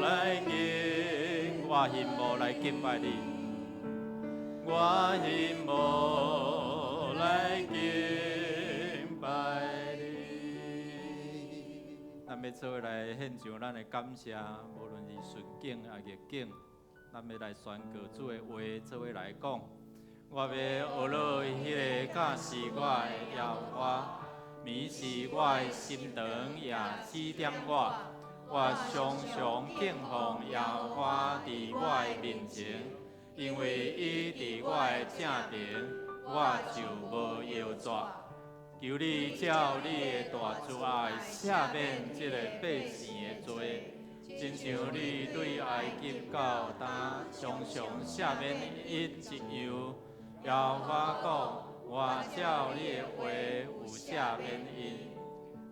來敬，我希望來敬拜你，我希望來敬拜你。咱欲做伙來獻上咱的感謝，無論是順境抑逆境，咱欲來宣告主的話，做伙來講。我欲學落彼个教示我的耶和華，免是我的心腸也指點我。我常常敬奉耶和華佇我的面前，因為伊佇我的正邊，我就無搖逝。求你照你的大慈愛赦免這个百姓的罪，親像你對埃及到今常常赦免伊一樣。耶和華講：我照你的話有赦免𪜶。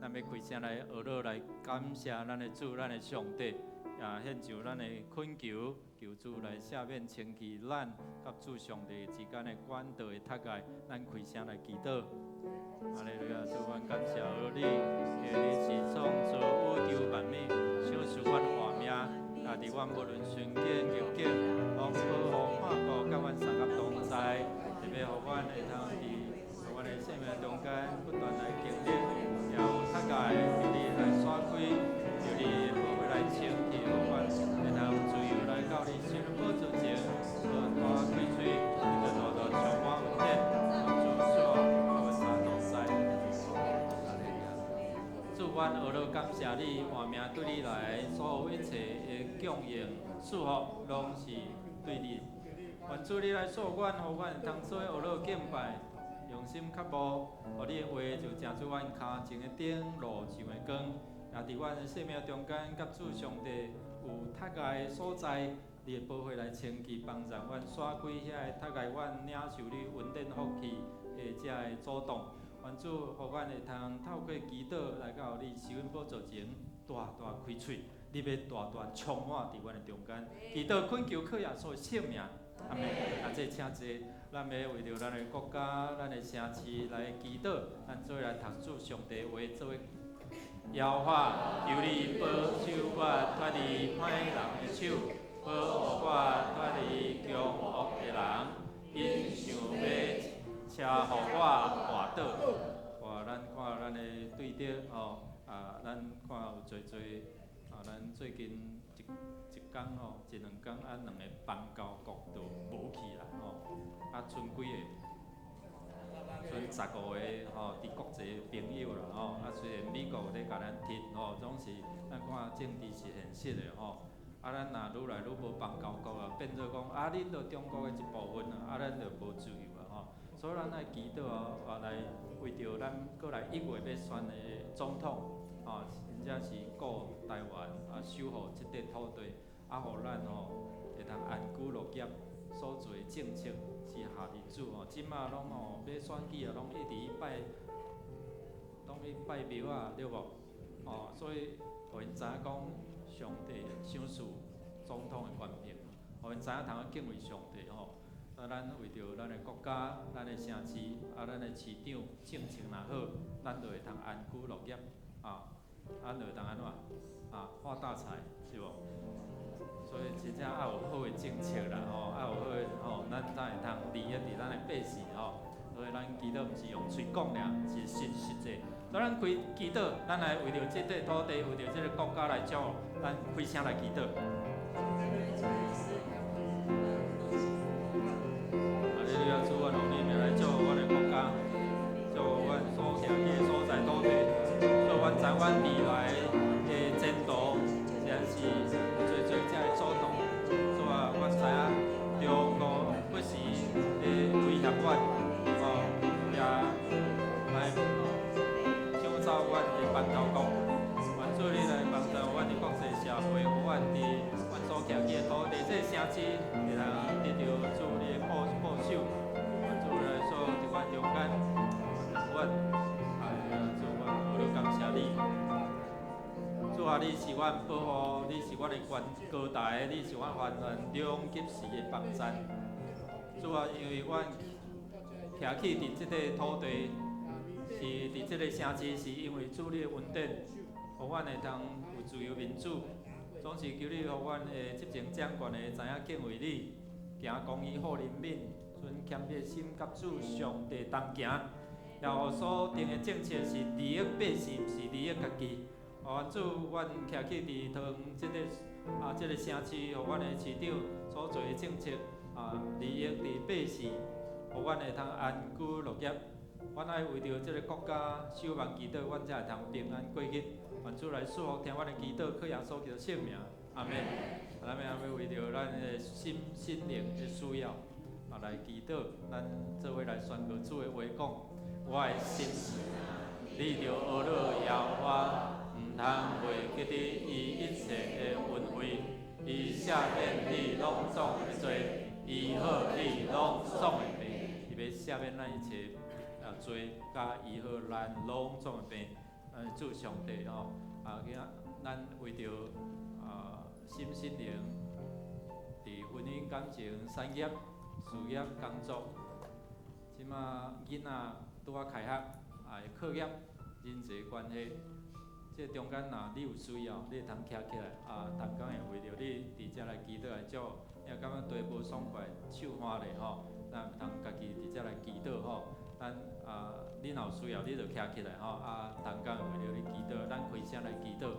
咱欲開聲來學落來感謝咱的主，咱的上帝，也獻上咱的懇求，求主來赦免清去咱佮主上帝之間的管道的窒礙。咱開聲來祈禱。哈利路亞，主，阮感謝你，因為你是創造宇宙萬物，賞賜阮活命，也佇阮無論順境逆境，攏保護看顧，佮阮相佮同在，特別予阮會通佇阮的生命中間不斷來經歷，也有窒礙，求你來徙開，求你的寶血來清去，予阮會通自由來到你施恩寶座前，大大開喙，就大大充滿恩典，主主阮三同在。主，阮學落感謝你，活命對你來，所有一切的供應、祝福，攏是對你。願主你來賜阮，予阮會通做學落敬拜，用心渴慕，予你的話就成做阮跤前的燈，路上的光。也佇阮的生命中間，佮主上帝有窒礙的所在，你的寶血來清潔，幫助阮徙開遐个窒礙阮領受你恩典福氣的這个阻擋。願主予阮會通透過祈禱來到你施恩寶座前，大大開喙，你欲大大充滿佇阮的中間。祈禱懇求靠耶穌的聖名，阿們。啊，這請坐，咱欲為著咱的國家、咱的城市來祈禱，咱做伙來讀主上帝話，做伙。耶和華，求你保守我脫離歹人的手，保護我脫離兇惡的人，𪜶想欲車予我跋倒。哇，咱看咱的對著吼，啊，咱看有濟濟啊，咱最近一一工吼，一兩工啊，兩个邦交國就無去啦吼，啊，賰幾个？賰15個吼，佇國際朋友啦吼，啊，雖然美國有咧共咱提吼，總是咱看政治是現實的吼。啊，咱若愈來愈無邦交國啊，變做講啊，恁著中國的一部分啊，啊，咱就無自由啊吼。所以咱愛祈禱啊，來為著咱閣來1月欲選的總統，吼，真正是顧台灣啊，守護這塊土地，啊，予咱吼會當安居樂業，所做的政策是合佇主吼。這馬攏吼欲選舉啊，攏一直去拜，攏去拜廟仔，對無？吼，所以予𪜶知影講上帝賞賜總統的權柄，予𪜶知影通敬畏上帝吼。啊，咱為著咱的國家、咱的城市、啊，咱的市長政策若好，咱就會通安居樂業，啊，咱就會當按怎？啊，發大財，是無？所以真正愛有好的政策啦，吼，愛有好的吼，咱才會通利益佇咱的百姓吼。所以咱祈禱毋是用喙講爾，是實實際。所以咱開祈禱，咱來為著這塊土地，為著這个國家來祝福，咱開聲來祈禱。哈利路亞，主，阮奉你名來祝福阮的國家，祝福阮所徛的所在土地，祝阮知阮未來的前途，實在是有濟濟這个阻擋。主啊，阮知影中國不時咧威脅阮，哦，也來搶走阮的邦交國。願主你來幫助阮佇國際社會，予阮佇阮所徛的土地，這个城市會通得著主你的保保守。願主來所佇阮中間，阮，哎呀，主，阮何等感謝你。主啊，你是阮保護，你是阮的懸高台，你是阮患難中及時的幫贊。主啊，因為阮徛起佇這塊土地，是佇這个城市，是因為主你的恩典，予阮會通有自由民主。總是求你予阮的執政長官會知影敬畏你，行公義好憐憫，存謙卑心佮主上帝同行。也予所定的政策是利益百姓，毋是利益家己。哦，主，阮徛起佇桃園這個城市，予阮的市長所做的政策啊，利益佇百姓，予阮會通安居樂業。阮愛為著這個國家守望祈禱，阮才會通平安過日。願主來賜福，聽阮的祈禱，靠耶穌基督聖名，阿們。咱欲欲為著咱的心心靈的需要啊來祈禱，咱做伙來宣告主的話講：我的心，你著呵咾耶和華，毋通袂記得伊一切的恩惠，伊赦免你攏總的罪，醫好你攏總的病，伊欲赦免咱一切啊罪，佮醫好咱攏總的病。主上帝吼，啊，今仔咱為著啊心心靈，佇婚姻感情、產業、事業、工作，這馬囡仔拄仔開學，啊，課業、人際關係，這中間若你有需要，你會通徛起來，啊，同工會為著你佇遮來祈禱來祝福，你若感覺地無爽快，手汗咧吼，咱會通家己佇遮來祈禱吼。咱啊，你若有需要，你就徛起來吼，啊，同工會為著你祈禱，咱開聲來祈禱。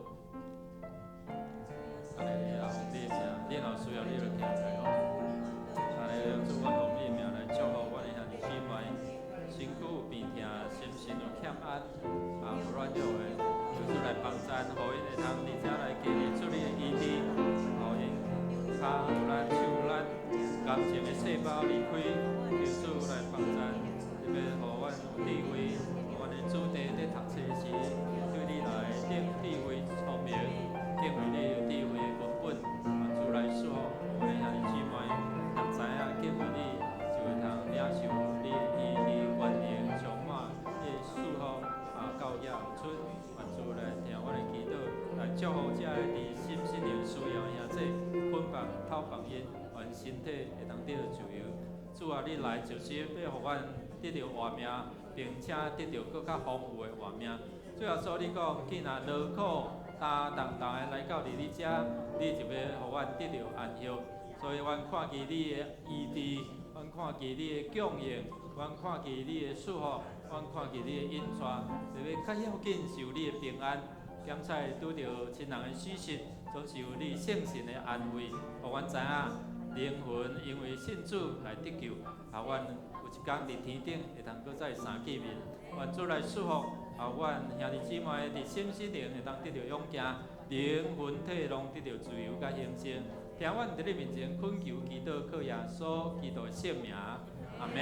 按呢了，你的名，你若有需要，你就徛起來吼。按呢，主，我奉你的名來祝福阮的兄弟姊妹，身軀有病痛，心神有欠安，啊，有軟弱的，求主來幫贊，予𪜶會通佇遮來經歷主你的醫治，予𪜶跤有力、手有力，感情的細胞離開，求主來幫贊，特別予阮有智慧，予阮的子弟佇讀冊時，對你來得智慧聰明，敬畏你有智慧的根本，願主來賜福，阮的兄弟姊妹，若知影敬畏你，就會通領受你的醫治、權能，充滿你的祝福啊，到遐有出，願主來聽阮的祈禱，來祝福遮个佇心心靈需要的兄弟，捆綁透放𪜶，願身體會當得著自由。主啊，你來就是欲予阮得著活命，並且得著閣較豐富的活命。主耶穌，你講，囝若勞苦擔重擔的來到佇你遮，你就欲予阮得著安息。所以，阮看見你的醫治，阮看見你的供應，阮看見你的祝福，阮看見你的引帶，特別較要緊是有你的平安。檢採拄著親人的死訊，總是有你聖神的安慰，予阮知影靈魂因為信主來得救，予阮有一工佇天頂會通閣再相見面。願主來祝福，予阮兄弟姊妹佇心心靈會當得著勇健，靈魂體攏得著自由佮興盛。聽阮佇你面前懇求祈禱，靠耶穌基督的聖名，阿們。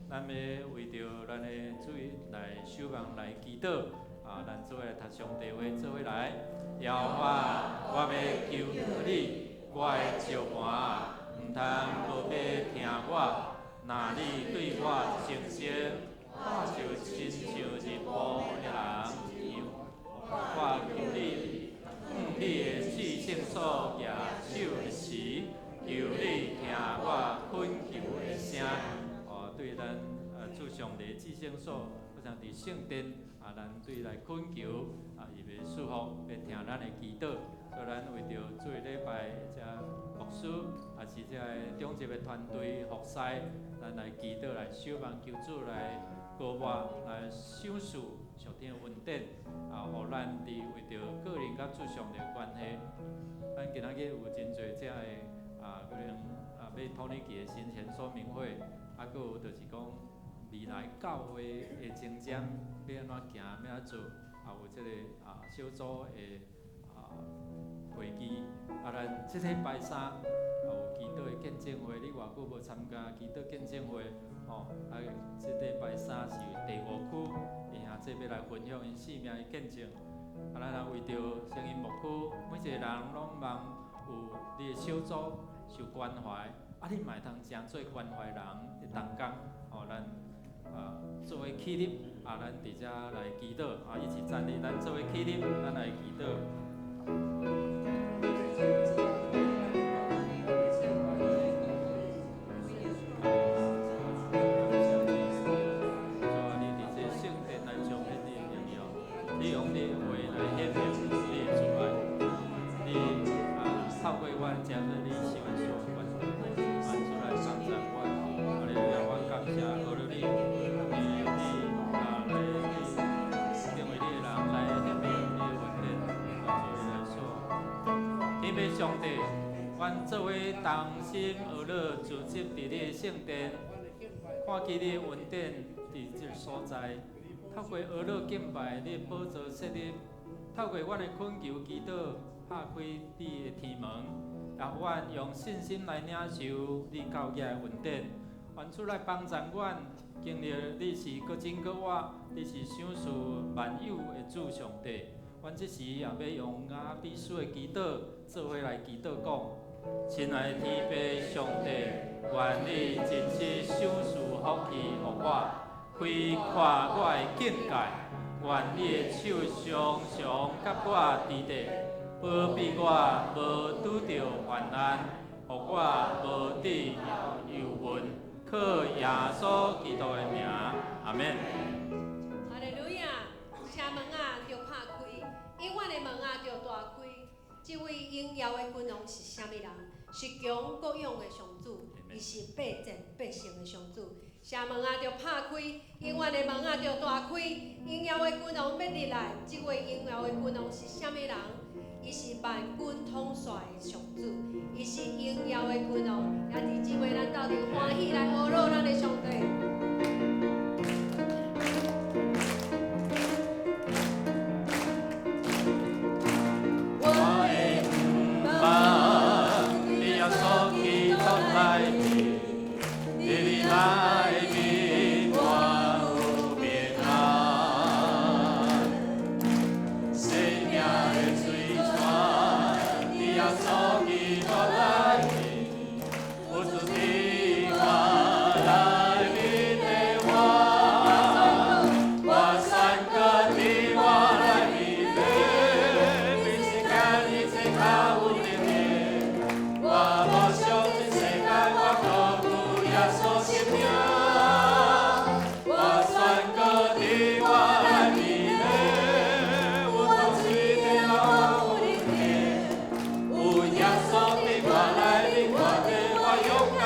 咱欲為著咱的主來守望來祈禱，啊，咱做伙來讀上帝話，做伙來。耶和華，我欲求告你，我的石磐，毋通無欲聽我。若你對我靜聲，我就親像入墓的人一樣。我求你，向你的至聖所舉手的時，求你聽我懇求的聲。哦，對咱主上帝至聖所，好像佇聖殿啊，咱對來懇求啊，伊欲賜福，欲聽咱的祈禱。所以咱為著主日禮拜遮牧師，抑是這個長執的團隊服侍，咱來祈禱來守望求主來膏抹來賞賜屬天的恩典，啊，予咱佇為著個人佮主上帝的關係，咱今仔日有真濟遮个啊，可能啊，欲土耳其的行前說明會，啊，閣有就是講未來教會的前瞻欲按怎行，欲按怎做，啊，有這個啊小組的啊會議，啊，咱這禮拜三啊有祈禱的見證會，你偌久無參加祈禱見證會，吼，啊，這禮拜三是第五區，伊兄弟欲來分享𪜶生命的見證，啊，咱也為著聖音牧區每一個人攏望有你的小組受關懷，啊，你嘛會通成做關懷人的同工，吼，咱啊做伙起立，啊，咱佇遮來祈禱，啊，一起站立，咱做伙起立，咱來祈禱。主啊，你佇這聖殿來彰顯你的榮耀，你用你的話來顯明你的慈愛，你天父上帝，阮做伙同心合樂聚集佇你的聖殿，看見你的恩典佇這個所在，透過呵咾敬拜你的寶座設立，透過阮的懇求祈禱，拍開你的天門，予阮用信心來領受你教額的恩典。願主來幫助阮，經歷你是閣真閣活，你是賞賜萬有的主上帝。阮這時也欲用雅比斯的祈禱，做伙來祈禱講：親愛的天父上帝，願你真實賞賜福氣予我，開闊我的境界。願你的手常常佮我佇咧，保庇我無拄著患難，予我無致憂悶。靠耶穌基督的名，阿們。哈利路亞，城門仔，著拍開，永遠的門仔，著大開。這位榮耀的君王是啥物人？是強閣勇的上主，伊是必戰必勝的上主。城門仔，著拍開，永遠的門仔，著大開。榮耀的君王欲入來，這位榮耀的君王是啥物人？伊是萬軍統帥的上主，伊是榮耀的君王。兄弟姊妹，咱鬥陣歡喜來呵咾咱的上帝。我的眼目佇耶穌基督內面，佇你內面我有平安。生命的水泉，佇耶穌基督內面，有主佇我內面的我，我宣告佇我內面的，比世間一切較有能力。我無想這世間，我靠久耶穌生命。我宣告佇我內面的，有活水的我有能力。有耶穌佇我內面，我的我勇敢。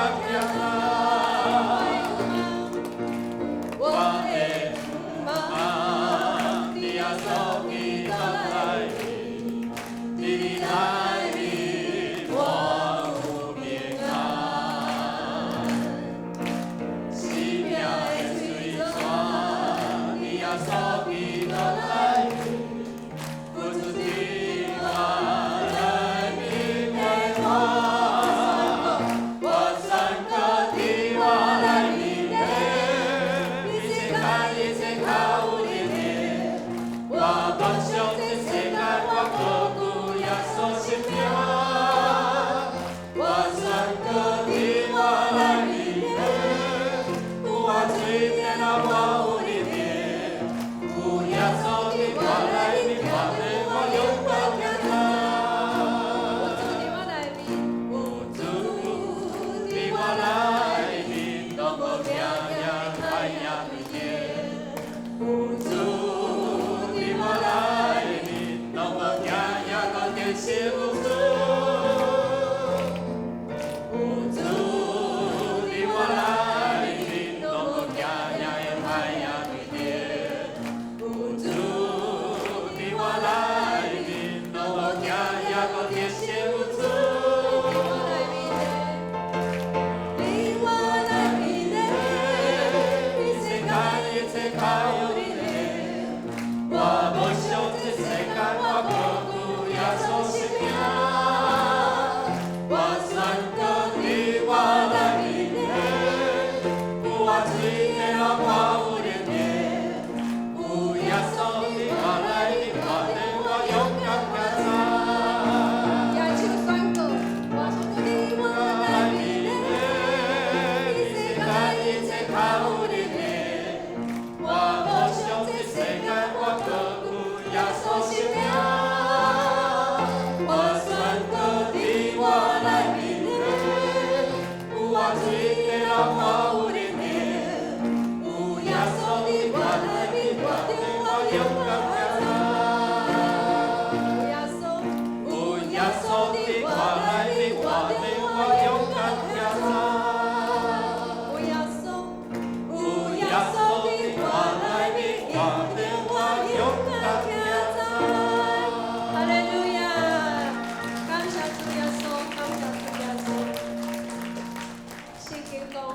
經講，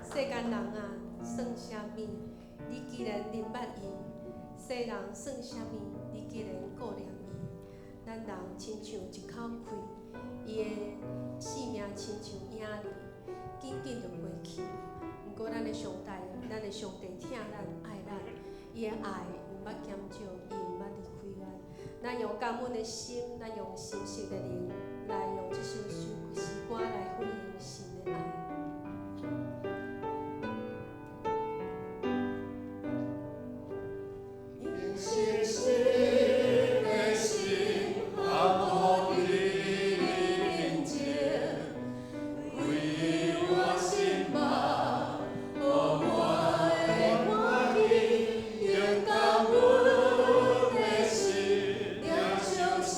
世間人啊，算啥物？你竟然認捌伊；世人算啥物？你竟然顧念伊。咱人親像一口氣，伊的性命親像影兒，緊緊就過去。毋過咱的上帝，咱的上帝疼咱愛咱，伊的愛毋捌減少，伊毋捌離開咱。咱用感恩的心，咱用誠實的靈，來用這首詩詩歌來回應神的愛。誠實的心，降服佇你面前，開我心目，予我會看見，用感恩的心，領受生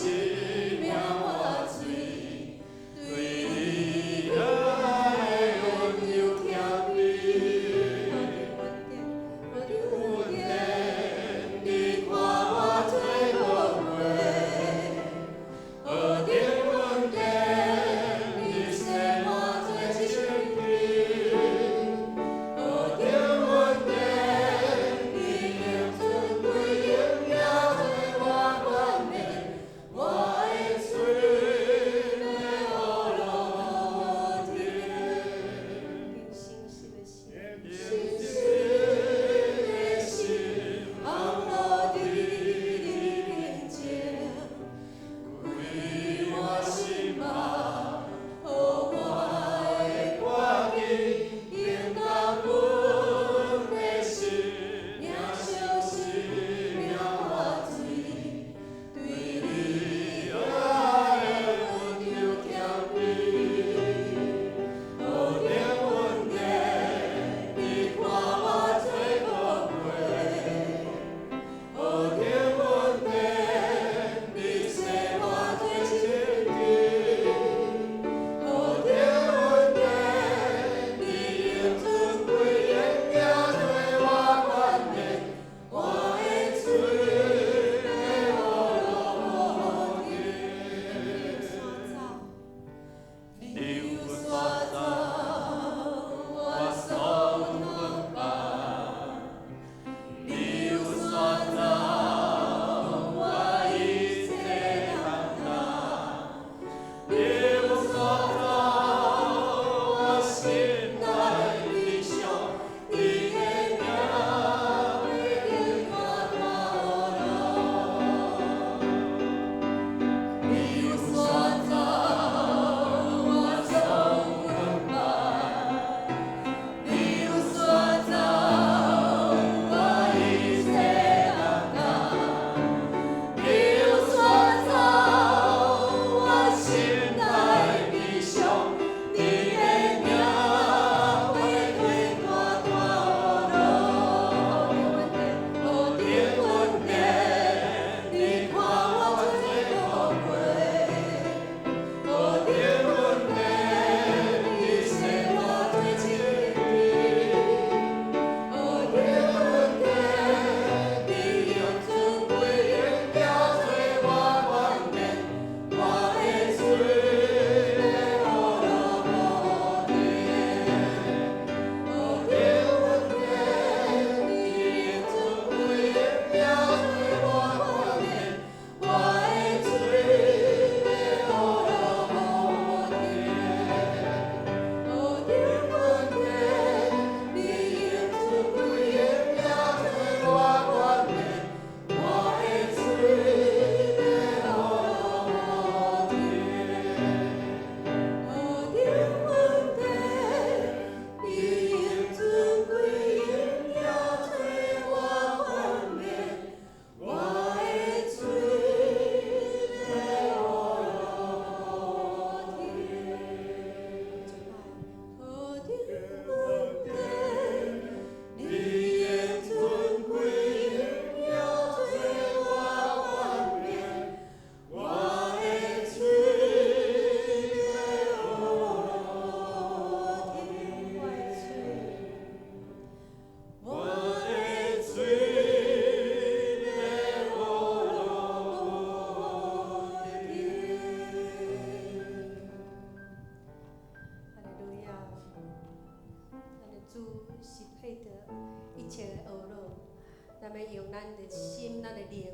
命活水，對咱的心、咱的靈，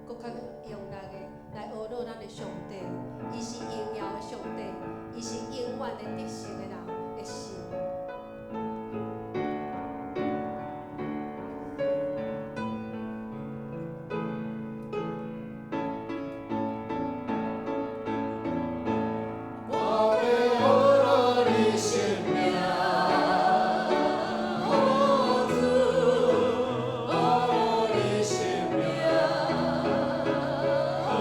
閣較用力的來呵咾咱的上帝。伊是榮耀的上帝，伊是永遠的得勝的人的神。我欲呵咾你聖名，哦主，呵咾你聖名，哦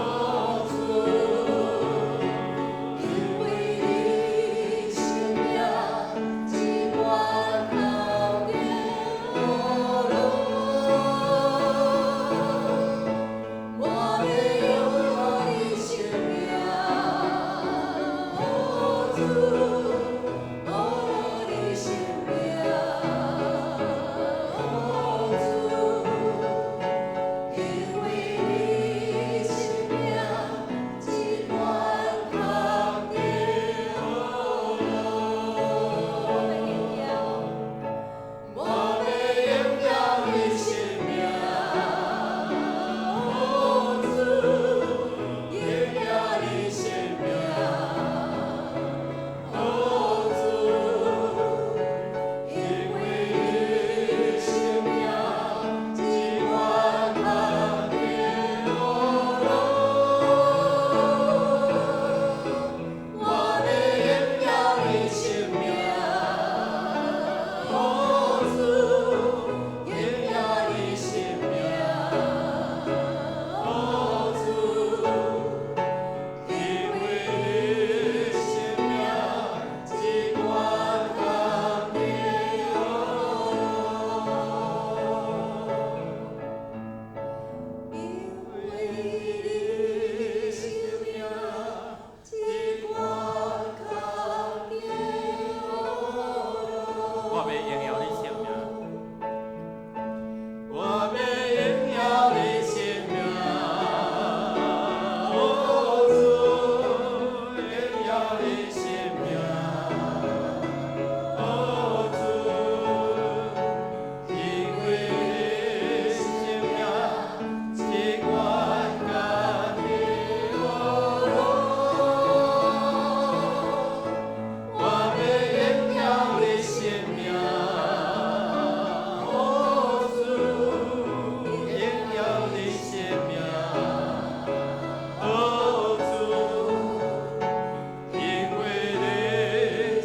主，因為你聖名這關頭的呵咾，我欲呵咾你聖名，哦主，呵咾你聖名，哦主，因為你聖名這關頭的呵咾，我欲榮耀你聖名，哦主，榮耀你聖名，哦主，因為你聖名這關頭的呵咾，我欲榮耀你聖名，哦主，榮耀你聖名，哦主，因為你聖名這關頭的呵咾。因為你聖名這關頭的呵我欲榮耀你聖名，我欲榮耀你聖名，哦主，榮耀你聖名，哦主，因為你聖名這關頭的呵咾，我欲榮耀你聖名，哦主，榮耀你聖名，哦主，因為你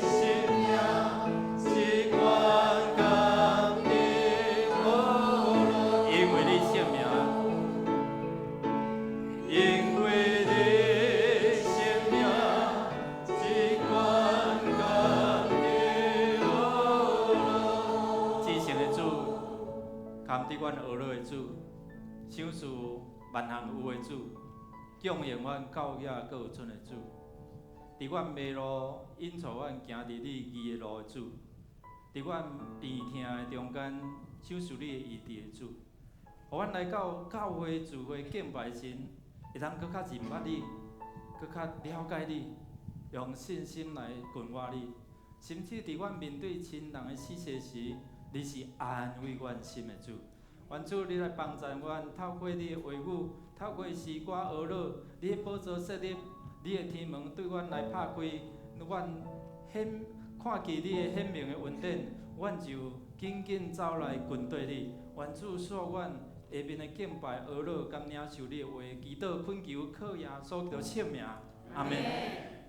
聖名這關頭的呵咾，因為你聖名，因為你聖名這關頭的呵咾。至聖的主，堪得阮呵咾的主，賞賜萬項有的主，供應阮教囝閣有孫的主，佇阮迷路引帶阮行佇你義的路的主，佇阮病痛的中間賞賜你的醫治的主，予阮來到教會聚會敬拜神，會當閣較認捌你，閣較了解你，用信心來跟隨你。甚至佇阮面對親人的死逝時，你是安慰阮心的主。願主你來幫助阮，透過你的話語，透過詩歌呵咾，你的寶座設立，你的天門對阮來拍開，阮顯看見你的顯明的恩典，阮就緊緊走來跟綴你。願主賜阮下面的敬拜呵咾，佮領受你的話，祈禱懇求靠耶穌基督聖名，阿們。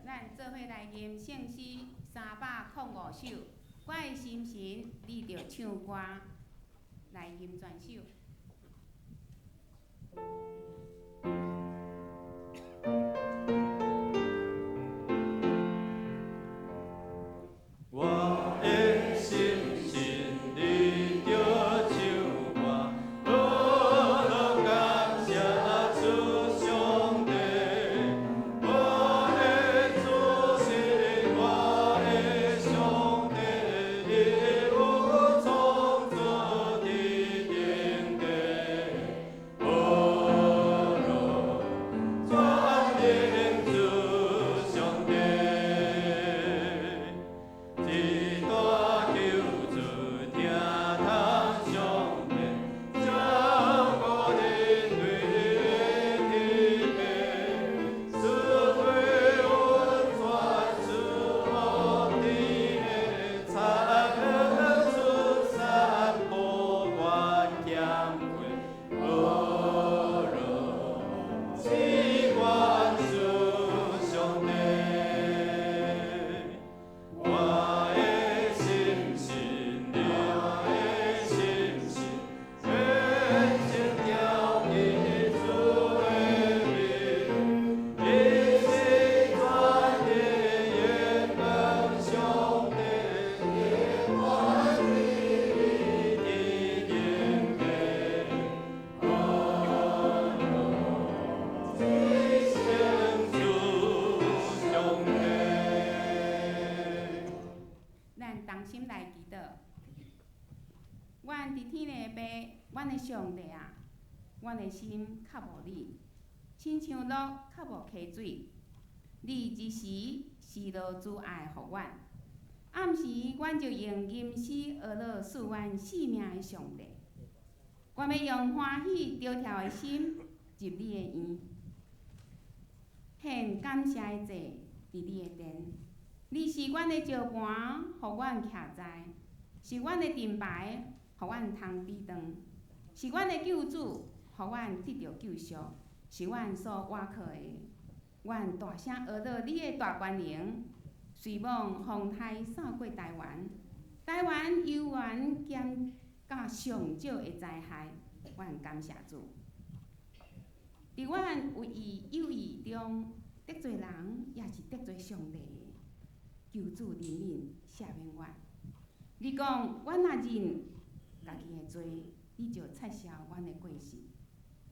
咱做伙來吟聖詩305首，我的心神，你著唱歌，來吟全首。我的心神，你著唱歌，呵咾感謝主上帝。我的主是我的上帝，伊有創造佇頂地。呵咾同心來祈禱。阮佇天的父，阮的上帝啊，阮的心渴慕你，親像鹿渴慕溪水。你日時施落慈愛予阮，暗時阮就用吟詩呵咾賜阮性命的上帝。我欲用歡喜著跳的心入你的院，獻感謝的祭佇你的殿。你是阮的石盤，予阮徛在；是阮的盾牌，予阮通抵擋；是阮的救主，予阮得著救贖；是阮所倚靠的。阮大聲呵咾你的大權能，隨妄風颱掃過台灣，台灣猶原減到上少的災害。阮感謝主。佇阮有意有意中得罪人，抑是得罪上帝的，求主憐憫赦免阮。你講，阮若認家己的罪，你就擦消阮的過失。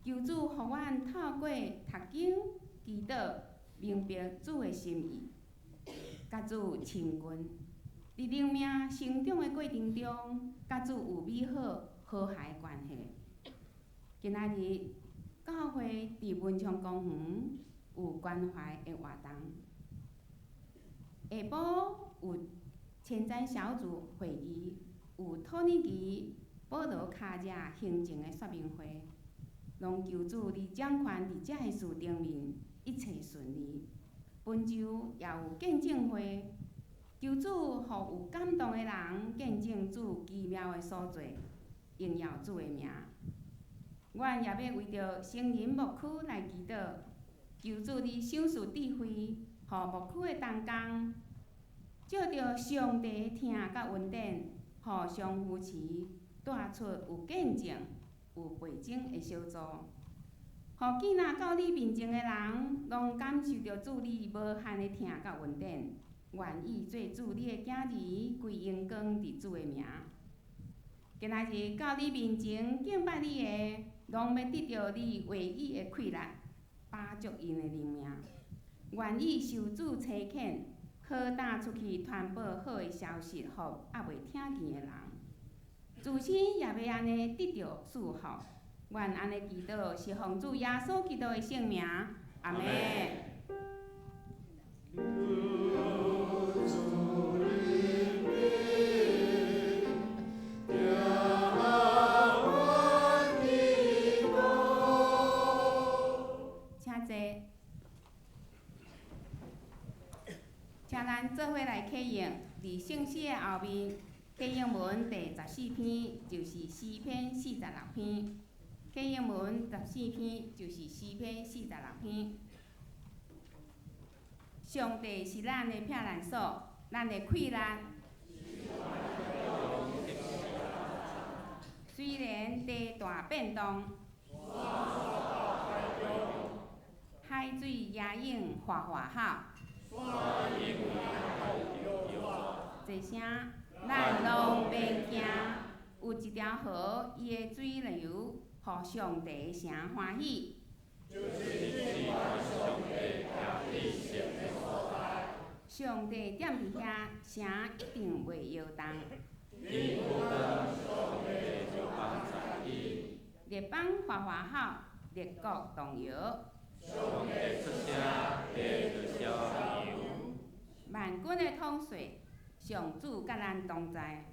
求主予阮透過讀經、祈禱，明白主的心意，佮主親近。佇靈命成長的過程中，佮主有美好和諧的關係。今仔日教會佇文昌公園有關懷的活動，下晡有前瞻小組會議，有土耳其保羅卡熱行政的說明會，攏求主你掌權佇遮个事頂面，一切順利。本週也有見證會，求主予有感動的人見證主奇妙的所作，榮耀主的名。阮也欲為著成人牧區來祈禱，求主你賞賜智慧，予牧區的同工，借著上帝的疼佮恩典，互相扶持，帶出有見證、有背景的小組，予囝仔到你面前的人，攏感受著主你無限的疼佮恩典，願意做主你的囝兒，歸榮光佇主的名。今仔日到你面前敬拜你的，攏欲得著你話語的氣力，飽足𪜶的靈命，願意受主差遣，好膽出去傳報好的消息，予猶未聽見的人。自身也欲按呢得著祝福。阮按呢祈禱，是奉主耶穌基督的聖名，阿們。請坐，請咱做伙來啟用，佇聖詩的後面，啟用文第14篇，就是詩篇46篇。啟用文十四篇，就是詩篇46篇。上帝是咱的避難所，咱的氣力。雖然地大變動，海水野湧嘩嘩吼，這聲咱攏免驚。有一條河，伊的水流，予上帝的城歡喜。上帝踮佇遐，城一定袂搖動。列邦嘩嘩吼，列國動搖。萬軍的統帥，上主佮咱同在。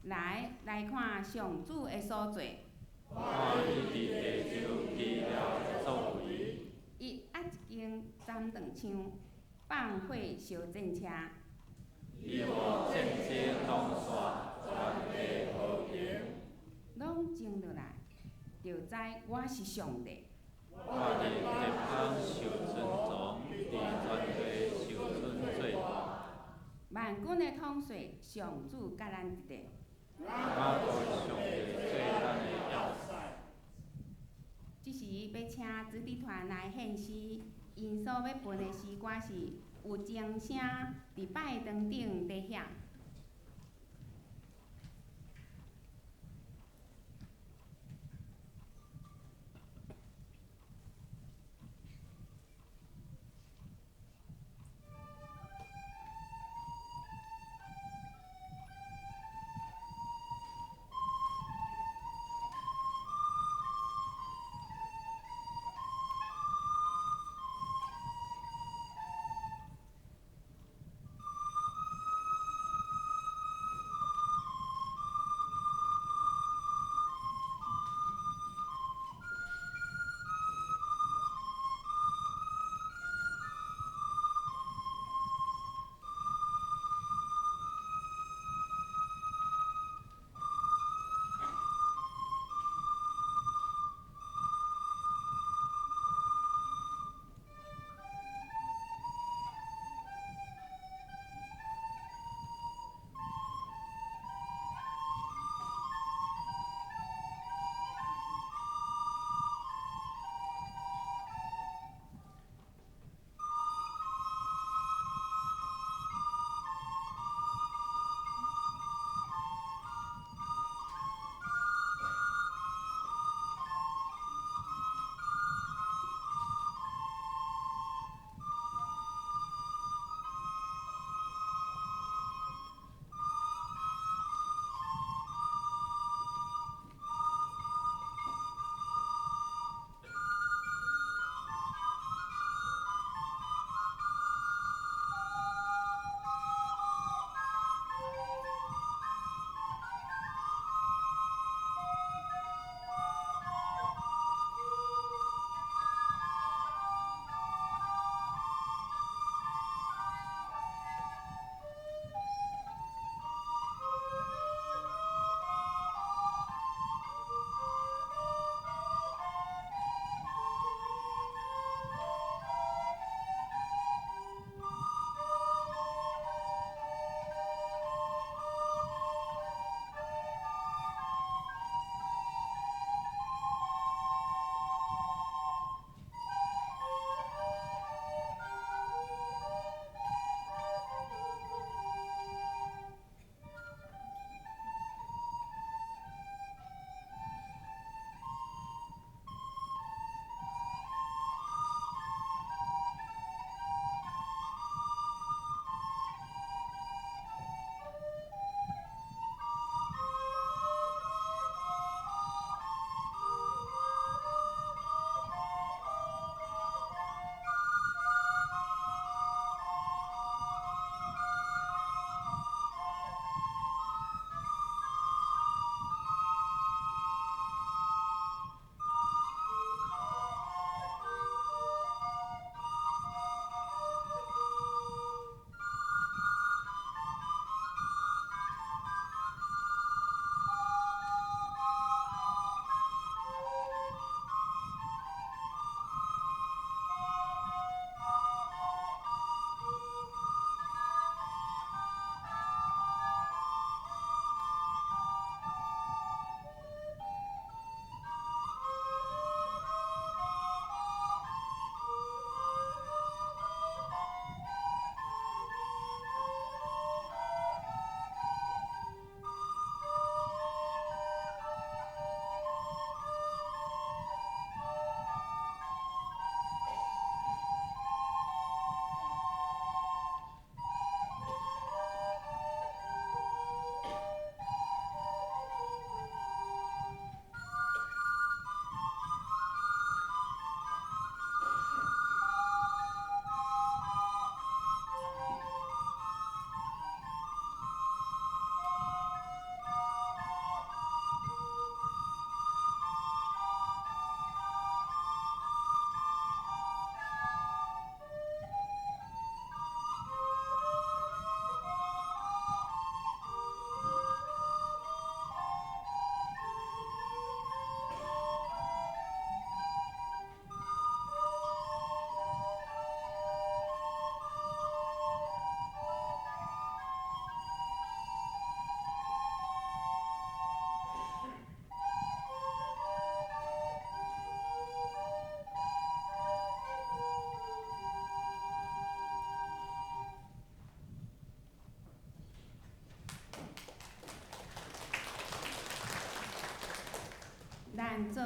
來，來看上主的所作。伊壓一弓斬斷槍，放火燒戰車。攏靜落來，就知我是上帝。萬軍的統帥，上主佮咱佇咧。這時欲請子弟團來獻詩，𪜶所欲分的詩歌是《有鐘聲佇拜堂頂咧響》。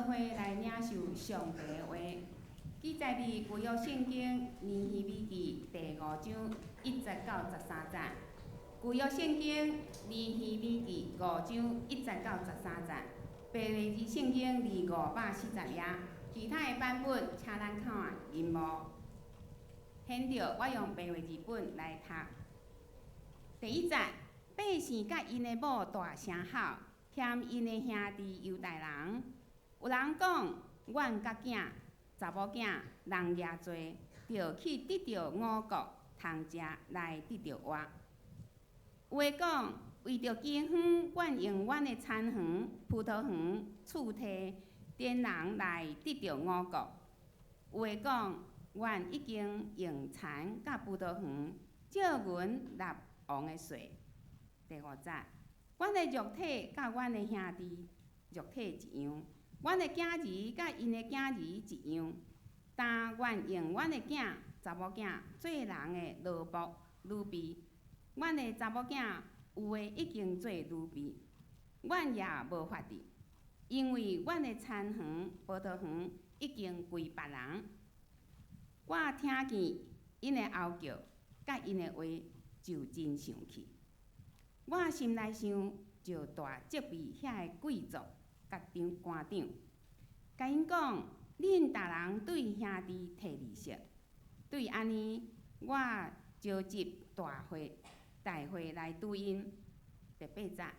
伙來領受上帝的話。記載佇舊約聖經尼希米記第五章一節到十三節。舊約聖經尼希米記五章一節到十三節，白話字聖經佇540頁。其他的版本，請咱看螢幕。現著我用白話字本來讀。第一節，百姓佮𪜶的某大聲吼，嫌𪜶的兄弟猶大人。有人講，阮佮囝、查某囝人也濟，著去得著五穀通食來得著活。有的講，為著饑荒，阮用阮的田園、葡萄園、厝契典人來得著五穀。有的講，阮已經用田佮葡萄園照銀納王的稅。第五節，阮的肉體佮阮的兄弟肉體一樣，阮的囝兒佮𪜶的囝兒一樣。但阮用阮的囝、查某囝做人的奴僕、奴婢，阮的查某囝有的已經做奴婢，阮也無法治，因為阮的田園、葡萄園已經歸別人。我聽見𪜶的哀叫，佮𪜶的話，就真生氣。我心內想，就大責備遐个貴族佮長官長，共𪜶講：恁逐人對兄弟提利息。對按呢，我召集大會大會來拄𪜶。第八節，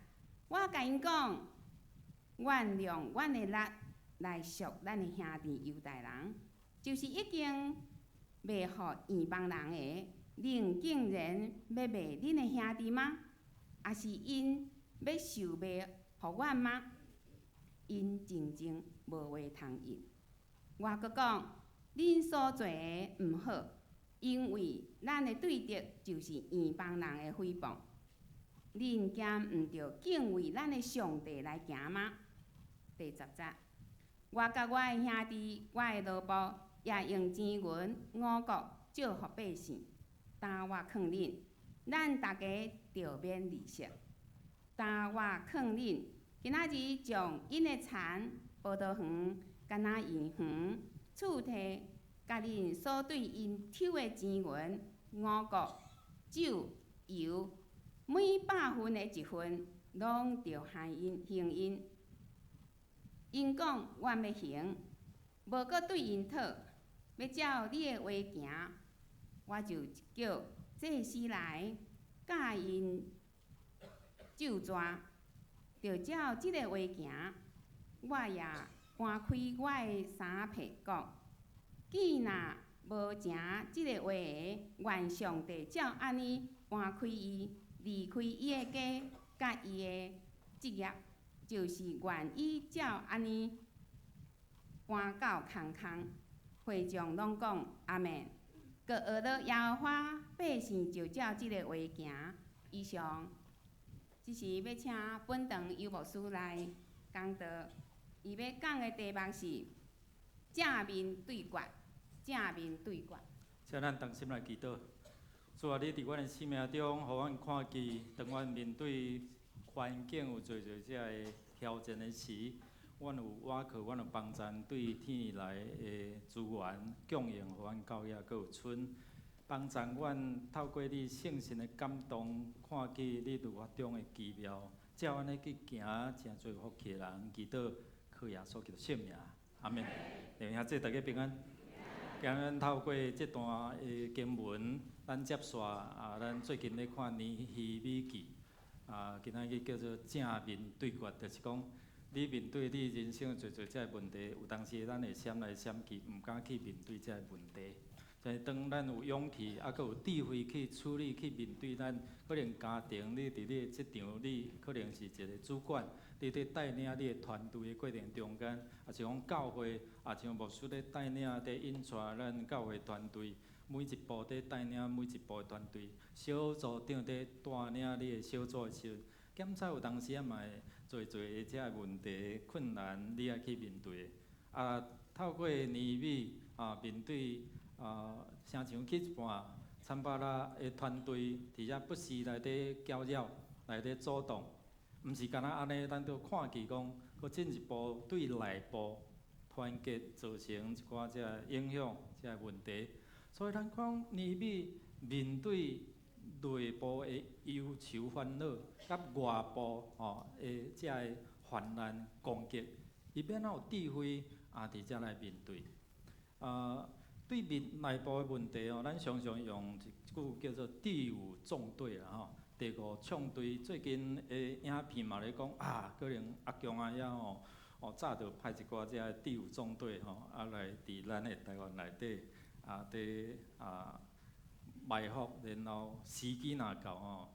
我共𪜶講：阮量阮的力來贖咱的兄弟猶大人，就是已經賣予異邦人的，恁竟然欲賣恁的兄弟嗎？抑是𪜶欲售賣予阮嗎？𪜶靜靜無話通應。我閣講，恁所做的毋好，因為咱的對敵就是異邦人的誹謗。恁敢毋著敬畏咱的上帝來行嗎？第十節，我佮我的兄弟、我的奴僕，也用錢銀五穀借予百姓。但我勸恁，咱逐家著免利息。但我勸恁，今仔日將𪜶的田、葡萄園、橄欖園、厝契，佮恁所對𪜶抽的錢銀、五穀、酒、油，每百份的一份，攏著還𪜶還𪜶。𪜶講，阮欲還，無閣對𪜶討，欲照你的話行，我就叫祭司來教𪜶咒詛，著照這个話行。我也搬開我的衫被講，既若無成這个話的，願上帝照按呢搬開伊，離開伊的家，佮伊的職業，就是願伊照按呢搬到空空。會眾攏講阿們。閣學了耶和華，百姓就照這个話行。以上，這時欲請本堂尤牧師來講道，伊欲講的題目是正面對決，正面對決。請咱同心來祈禱。主啊，你佇阮的生命中，予阮看見，當阮面對環境有濟濟這个挑戰的時，阮有倚靠，阮有幫贊，對天來的資源供應，予阮教會閣有賰，幫贊阮透過你聖神的感動，看見你律法中的奇妙，照按呢去行，誠濟福氣的人，祈禱靠耶穌基督聖名，阿們。弟兄姊妹大家平安。今日咱透過這段的經文，咱接續啊，咱最近咧看尼希米記，啊，今仔日叫做正面對決，就是講你面對你人生濟濟這个問題，有當時咱會閃來閃去，毋敢去面對這個問題。但是當咱有勇氣，猶閣有智慧去處理、去面對咱可能家庭，你佇你的職場，你可能是一個主管，你佇帶領你的團隊的過程中間，抑是講教會，也像牧師咧帶領、佇引帶咱教會團隊，每一步佇帶領每一步的團隊，小組長佇帶領你的小組的時陣，檢查有當時仔嘛會濟濟的這个問題困難，你愛去面對的。啊，透過尼希米啊，面對啊，城牆起一半，參巴拉的團隊佇遐不時來佇攪擾，來佇阻擋，毋是干焦按呢，咱著看見講，閣進一步對內部团结造成一寡這个影響，這个問題。所以咱講尼希米面對內部的憂愁煩惱，佮外部吼的這个患難攻擊，伊欲按怎有智慧啊？佇遮來面對。對面內部的問題吼，咱常常用一句叫做第五縱隊啦吼。第五縱隊最近的影片嘛咧講啊，可能阿共仔遐吼，哦早就派一寡這个第五縱隊吼，啊來佇咱的台灣內底啊，佇啊埋伏，然後時機若到吼，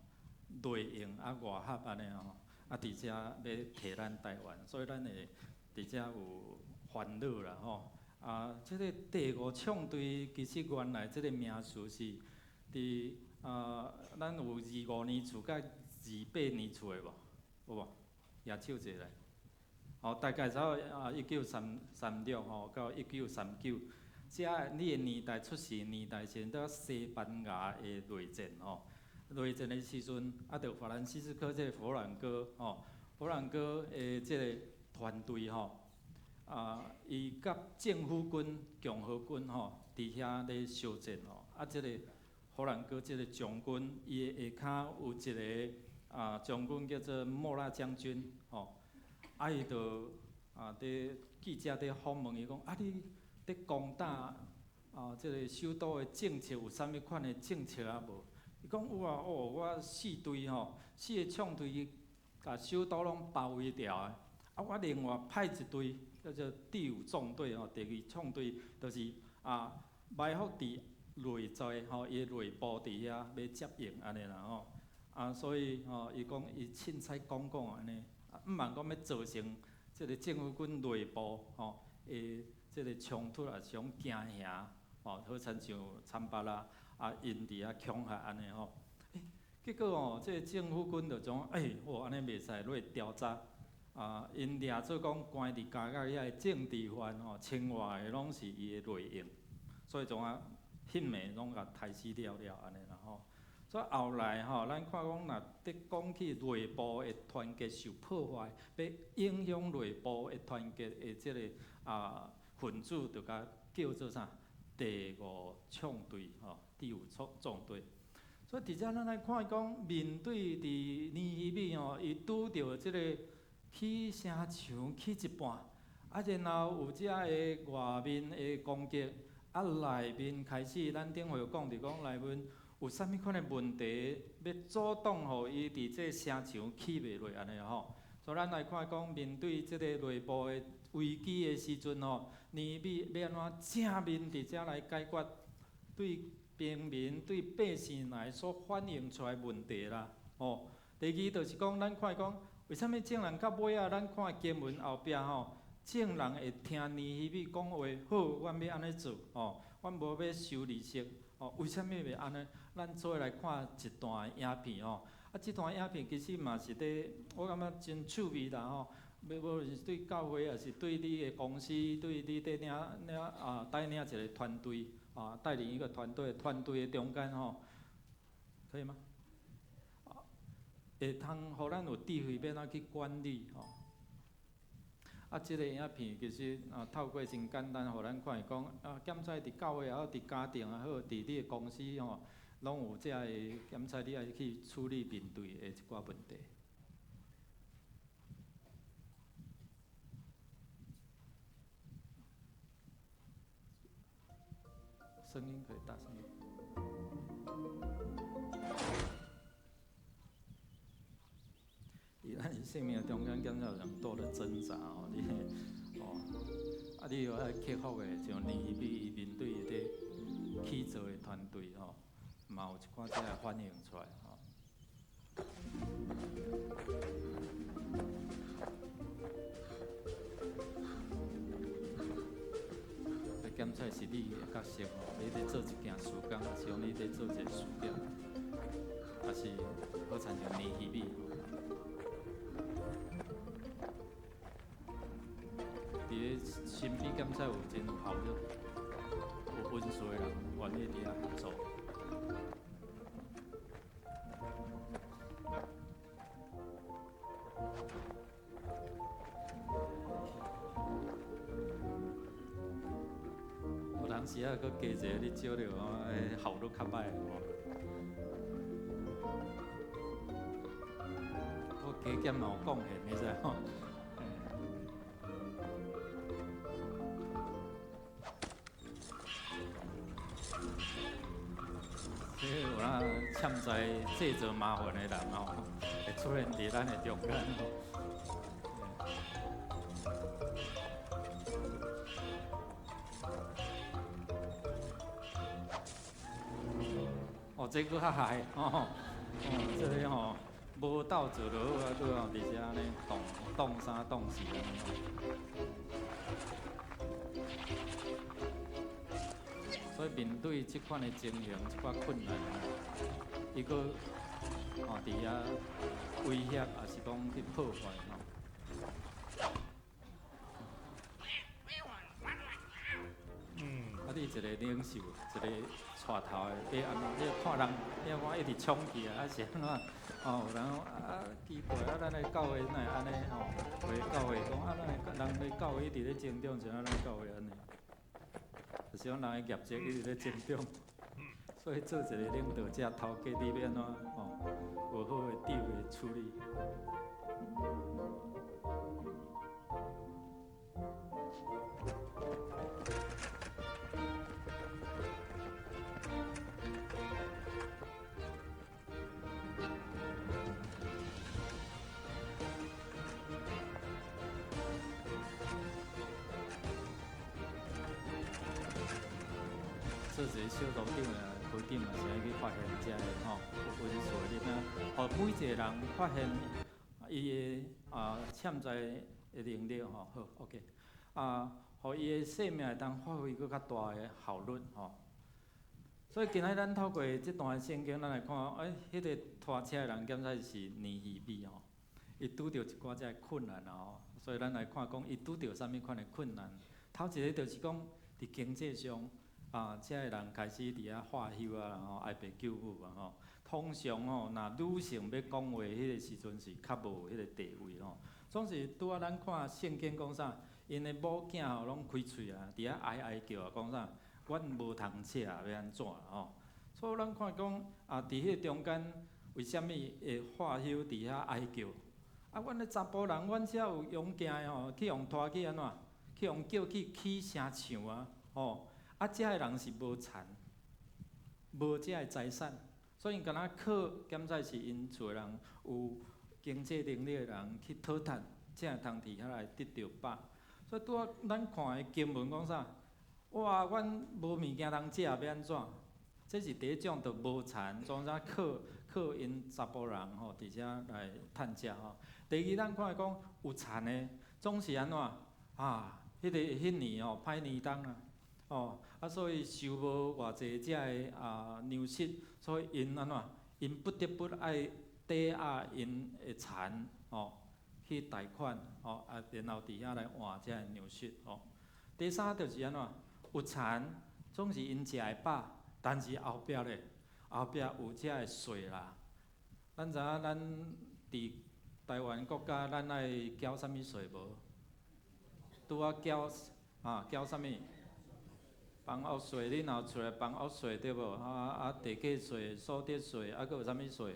內應啊外合按呢吼，啊佇遮欲提咱台灣，所以咱會佇遮有煩惱啦吼。啊，這个第五縱隊其實原來這个名詞是佇啊，咱有25年次佮28年次的無？有無？舉手者來。吼，大概差不多啊，1936吼到1939，這你的年代出世年代時陣，西班牙的內戰吼，內戰的時陣，啊，著法蘭西斯科這个佛蘭哥吼，佛蘭哥的這个團隊吼，啊，伊佮政府軍、共和軍吼，佇遐咧相戰吼，啊，這个佛蘭哥這个將軍，伊的下跤有一個啊將軍叫做莫拉將軍吼，啊，伊就啊佇記者佇訪問伊講，啊，你佇攻打啊這个首都的政策有啥物款的政策啊無？伊講有啊，哦，我四隊吼，四个縱隊共首都攏包圍牢的，啊，我另外派一隊叫做第五縱隊吼，第二縱隊就是啊埋伏佇內在吼，伊的內部佇遐欲接應按呢啦吼，啊，所以吼，伊講伊凊彩講講按呢，啊，毋茫講欲造成這个政府軍內部吼的這个衝突，也是講驚嚇吼，好親像參巴拉啊，𪜶佇遐恐嚇按呢吼，欸，結果吼，這个政府軍就講，欸，哦，按呢袂使，落去調查，啊，𪜶掠做講關佇監獄遐的政治犯吼，千外个攏是伊的內應，所以創啊，彼暝攏共刣死了了按呢啦吼。所以後來吼，咱看講若佇講起內部的團結受破壞，欲影響內部的團結的這个啊分子，就共叫做啥？第五縱隊吼，第五縱縱隊。所以佇遮咱來看講，面對佇尼希米吼，伊拄著這个起城牆起一半，啊，然後有遮个外面的攻擊，啊，內面開始，咱頂回有講著講內面有啥物款的問題，欲阻擋予伊佇這城牆起袂落按呢吼。所以咱來看講，面對這個內部的危機的時陣吼，尼希米欲按怎正面佇遮來解決對平民、對百姓來所反映出來問題啦，吼。第二就是講，咱看講，為啥物眾人到尾仔，咱看經文後壁吼，眾人會聽尼希米講話，好，阮欲按呢做，吼，阮無欲收利息，吼，為啥物會按呢？咱做伙來看一段影片吼，啊，這段影片其實嘛是佇，我感覺真趣味啦吼。欲無論是對教會，抑是對你的公司，對你佇領領啊帶領一個團隊啊，帶領一個團隊，團隊的中間吼，可以嗎？會通予咱有智慧，欲按怎去管理吼。啊，這个影片其實啊，透過真簡單，予咱看會講啊，檢查佇教會也好，佇家庭也好，佇你的公司吼，攏有這个檢查，你愛去處理面對的一寡問題。聲音可以大聲點。佇咱生命中間，敢有人多的掙扎哦，你哦，啊，你有愛克服的，像尼希米面對佇起造的團隊吼，嘛有一寡這个反映出來吼。檢測是你的角色吼，你佇做一件事工，抑是講你佇做一个事業，抑是好親像尼希米吼。佇咧身邊檢測有真有效率、有本事的人，願意佇遐合作。時仔閣加一个你招著吼，效率較歹吼。我加減嘛有貢獻，你知吼？這有影潛在製造麻煩的人吼，會出現佇咱的中間吼。哦，這閣較害吼，哦，這个吼無鬥做就好啊，閣吼佇遮按呢動動三動四按呢吼。所以面對這款的情形，這款困難，伊閣吼佇遐威脅，抑是講去破壞吼。啊！你一個領袖，一個帶頭的，欲按怎？你看人，你看一直衝去啊，啊是按怎？哦，有人講啊，奇怪啊，咱的教會哪會按呢吼？有的教會講啊，咱的人的教會一直咧增長，像咱教會按呢，就是講人的業績一直咧增長，所以做一個領導者，頭家你欲按怎？吼，有好的智慧處理。做一個小組長啊，科長嘛是愛去發現遮个吼，有恩賜的囡仔，予每一個人發現伊的啊潛在的能力吼，好，OK，啊，予伊的生命會當發揮閣較大的效率吼。所以今仔咱透過這段聖經，咱來看，欸，彼個拖車的人敢才是尼希米吼，伊拄著一寡遮个困難啊吼，所以咱來看講，伊拄著啥物款的困難？頭一个就是講，佇經濟上。啊，遮个人開始佇遐化休啊，吼，哀爸救母啊，吼。通常吼，若女性欲講話彼个時陣是較無彼个地位吼。總是拄仔咱看聖經講啥，𪜶的某囝吼攏開喙啊，佇遐哀哀叫啊，講啥？阮無通食，欲按怎吼？所以咱看講啊，佇彼个中間，為啥物會化休佇遐哀叫？啊，阮的查埔人，阮遮有勇健的吼，去予拖去按怎？去予叫去起城牆啊，吼！啊，遮个人是無田，無遮个財產，所以敢若靠，敢才是𪜶厝的人有經濟能力的人去討趁，才會通佇遐來得著飽。所以拄仔咱看的經文講啥？哇，阮無物件通食，欲按怎？這是第一種，就無田，總之靠靠𪜶查埔人吼，佇遮來趁食吼。第二，咱看講有田的，總是按怎？啊，彼個彼年吼歹年冬啊。哦，啊，所以收無偌濟遮个啊糧食，所以𪜶按怎？𪜶不得不愛抵押𪜶的田，吼，去貸款，吼，啊，然後佇遐來換遮个糧食，吼。第三就是按怎？有田總是𪜶食會飽，但是後壁咧，後壁有遮个稅啦。咱知影咱佇台灣國家，咱愛繳啥物稅無？拄仔繳啊，繳啥物？房屋稅，你若有厝的房屋稅對無？啊啊，地價稅、所得稅，啊，閣有啥物稅？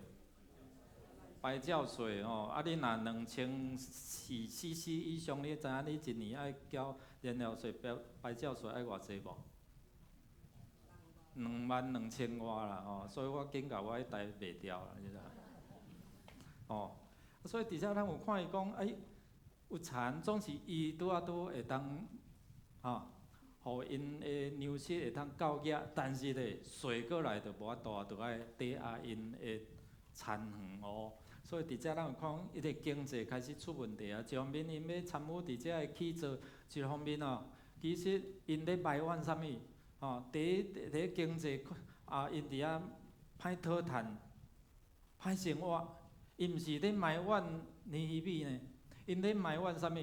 牌照稅吼，啊，你若2400 CC 以上，你知影你一年愛繳燃料稅、牌牌照稅愛偌濟無？22,000外啦吼，所以我緊共我彼台賣掉啦，你知影？吼，所以佇遮咱有看伊講，欸，有田總是伊拄仔拄會當，吼。予𪜶的糧食會當夠額，但是咧稅過來就無法度啊，就愛抵押𪜶的田園哦。所以佇遮咱有看，伊個經濟開始出問題啊。一方面𪜶欲參與佇遮个起造，一方面哦，其實𪜶咧埋怨啥物？吼，第一，佇咧經濟啊，𪜶佇遐歹討趁、歹生活，𪜶毋是咧埋怨尼希米呢，𪜶咧埋怨啥物？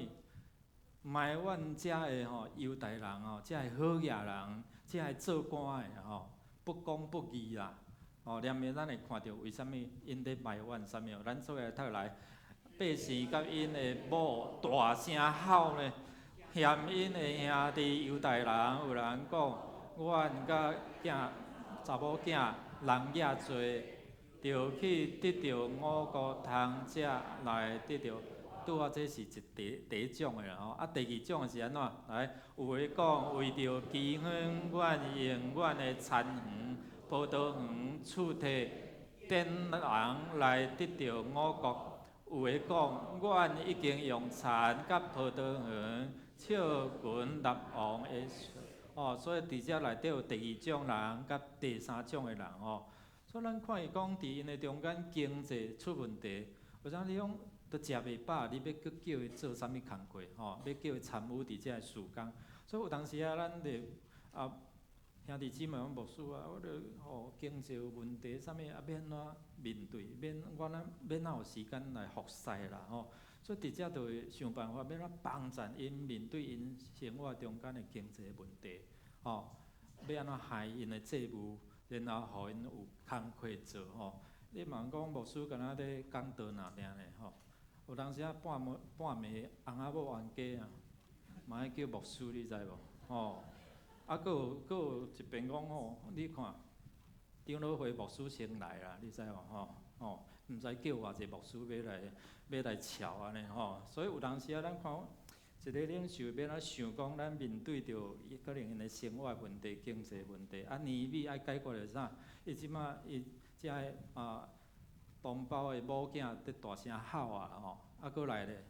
埋怨遮个吼猶大人吼，遮個好額人，遮个做官的吼，不公不義啦！吼，連面咱會看著為啥物𪜶咧埋怨啥物？咱做伙來讀來，百姓佮𪜶的某大聲吼呢，嫌𪜶的兄弟猶大人，有人講，阮佮囝查某囝人也濟，著去得著五穀通食來得著。拄仔這是一第第一種的啦吼，啊，第二種是按怎？來，有的講為著饑荒，阮用阮的田園、葡萄園厝契典人來得著五穀。有的講，阮已經用田佮葡萄園笑群列王的哦，所以佇遮內底有第二種人佮第三種的人吼。所以咱看伊講佇𪜶的中間經濟出問題，有啥你講都食袂飽，你欲閣叫伊做啥物工課吼？欲叫伊參與佇遮个事工，所以有當時啊，咱著啊兄弟姊妹講牧師啊，我著吼經濟有問題，啥物啊，欲按怎面對？欲我咱欲哪有時間來服侍啦吼？所以佇遮就會想辦法欲按怎幫贊𪜶面對𪜶生活中間的經濟問題，吼，欲按怎還𪜶的債務，然後予𪜶有工課做吼。你嘛講牧師敢若咧講道爾爾呢吼？有當時啊半暝半暝翁仔某冤家啊，嘛愛叫牧師，你知無？吼！啊，閣有閣有一邊講吼，你看長老會牧師先來啦，你知無？吼吼，毋知叫偌濟牧師欲來欲來吵按呢吼。所以有當時啊，咱看一個領袖欲按怎想講，咱面對著伊可能𪜶的生活問題、經濟問題，啊年尾愛解決著啥？伊這馬伊遮个啊同胞的某囝佇大聲吼啊吼，啊閣來咧，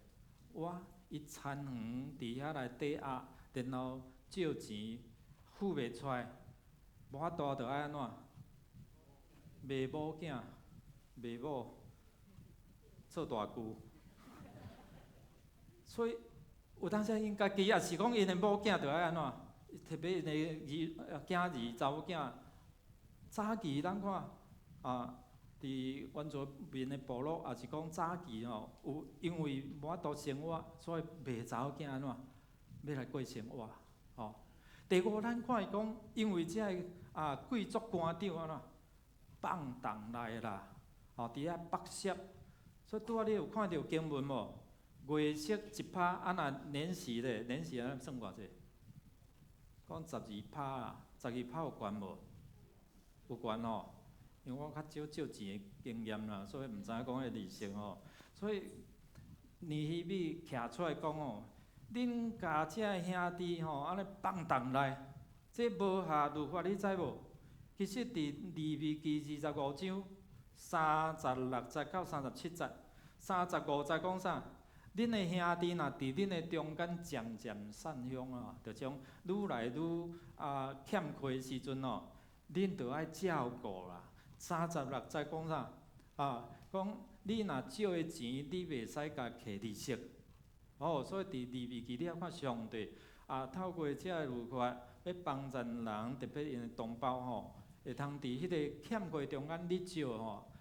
哇！伊田園佇遐來抵押，然後借錢付袂出來，無法度著愛按怎？賣某囝，賣某做大舅。所以有當時𪜶家己也是講𪜶的某囝著愛按怎？特別𪜶的兒囝兒查某囝，早期咱看啊，佇原住民的部落，也是講早期吼，有因為無法度生活，所以賣查某囝按怎？欲來過生活，吼。第五，咱看伊講，因為這个啊貴族官長按怎放蕩來啦，吼，佇遐剝削，所以拄仔你有看著經文無？月息一趴，啊若年息咧，年息按怎算偌濟？講十二趴啊，十二趴有懸無？有懸吼，因為我較少借錢的經驗啦，所以毋知影講彼個利息吼。所以尼希米徛出來講吼，恁共這个兄弟吼，按呢放蕩來，這無合律法，你知無？其實佇利未記二十五章三十六節到三十七節，三十五節講啥？恁的兄弟若佇恁的中間漸漸散鄉啊，就將愈來愈啊欠缺的時陣哦，恁著愛照顧啦。三十六節講啥？啊，講你若借伊錢，你袂使共課利息。哦，所以佇利未記你也看上帝啊，透過這个律法，欲幫贊人，特別𪜶的同胞吼，會通佇彼個欠缺中間你借吼，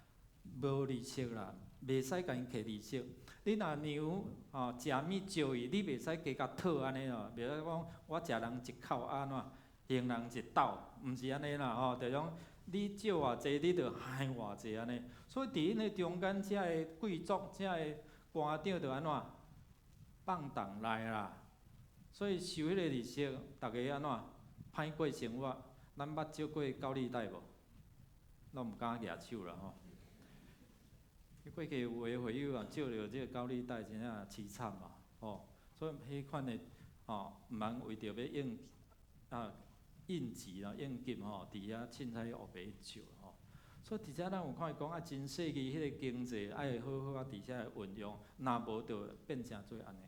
無利息啦，袂使共𪜶課利息。你若娘吼食物借伊，你袂使加共討按呢哦，袂使講我食人一口按怎，還人一斗，毋是按呢啦吼，就講你借偌濟，你著還偌濟按呢。所以佇𪜶的中間，遮个貴族、遮个官長著按怎放蕩來啦。所以收彼個利息，逐家按怎歹過生活。咱捌借過高利貸無？攏毋敢舉手啦吼。過去有的會友啊，借著這個高利貸，真正淒慘嘛，吼。所以彼款的吼，毋通為著欲應啊應急啦、應急吼，佇遐凊彩烏白借吼。所以佇遮咱有看伊講啊，真細膩彼個經濟愛好好啊，佇遮來運用，若無就變成做按呢。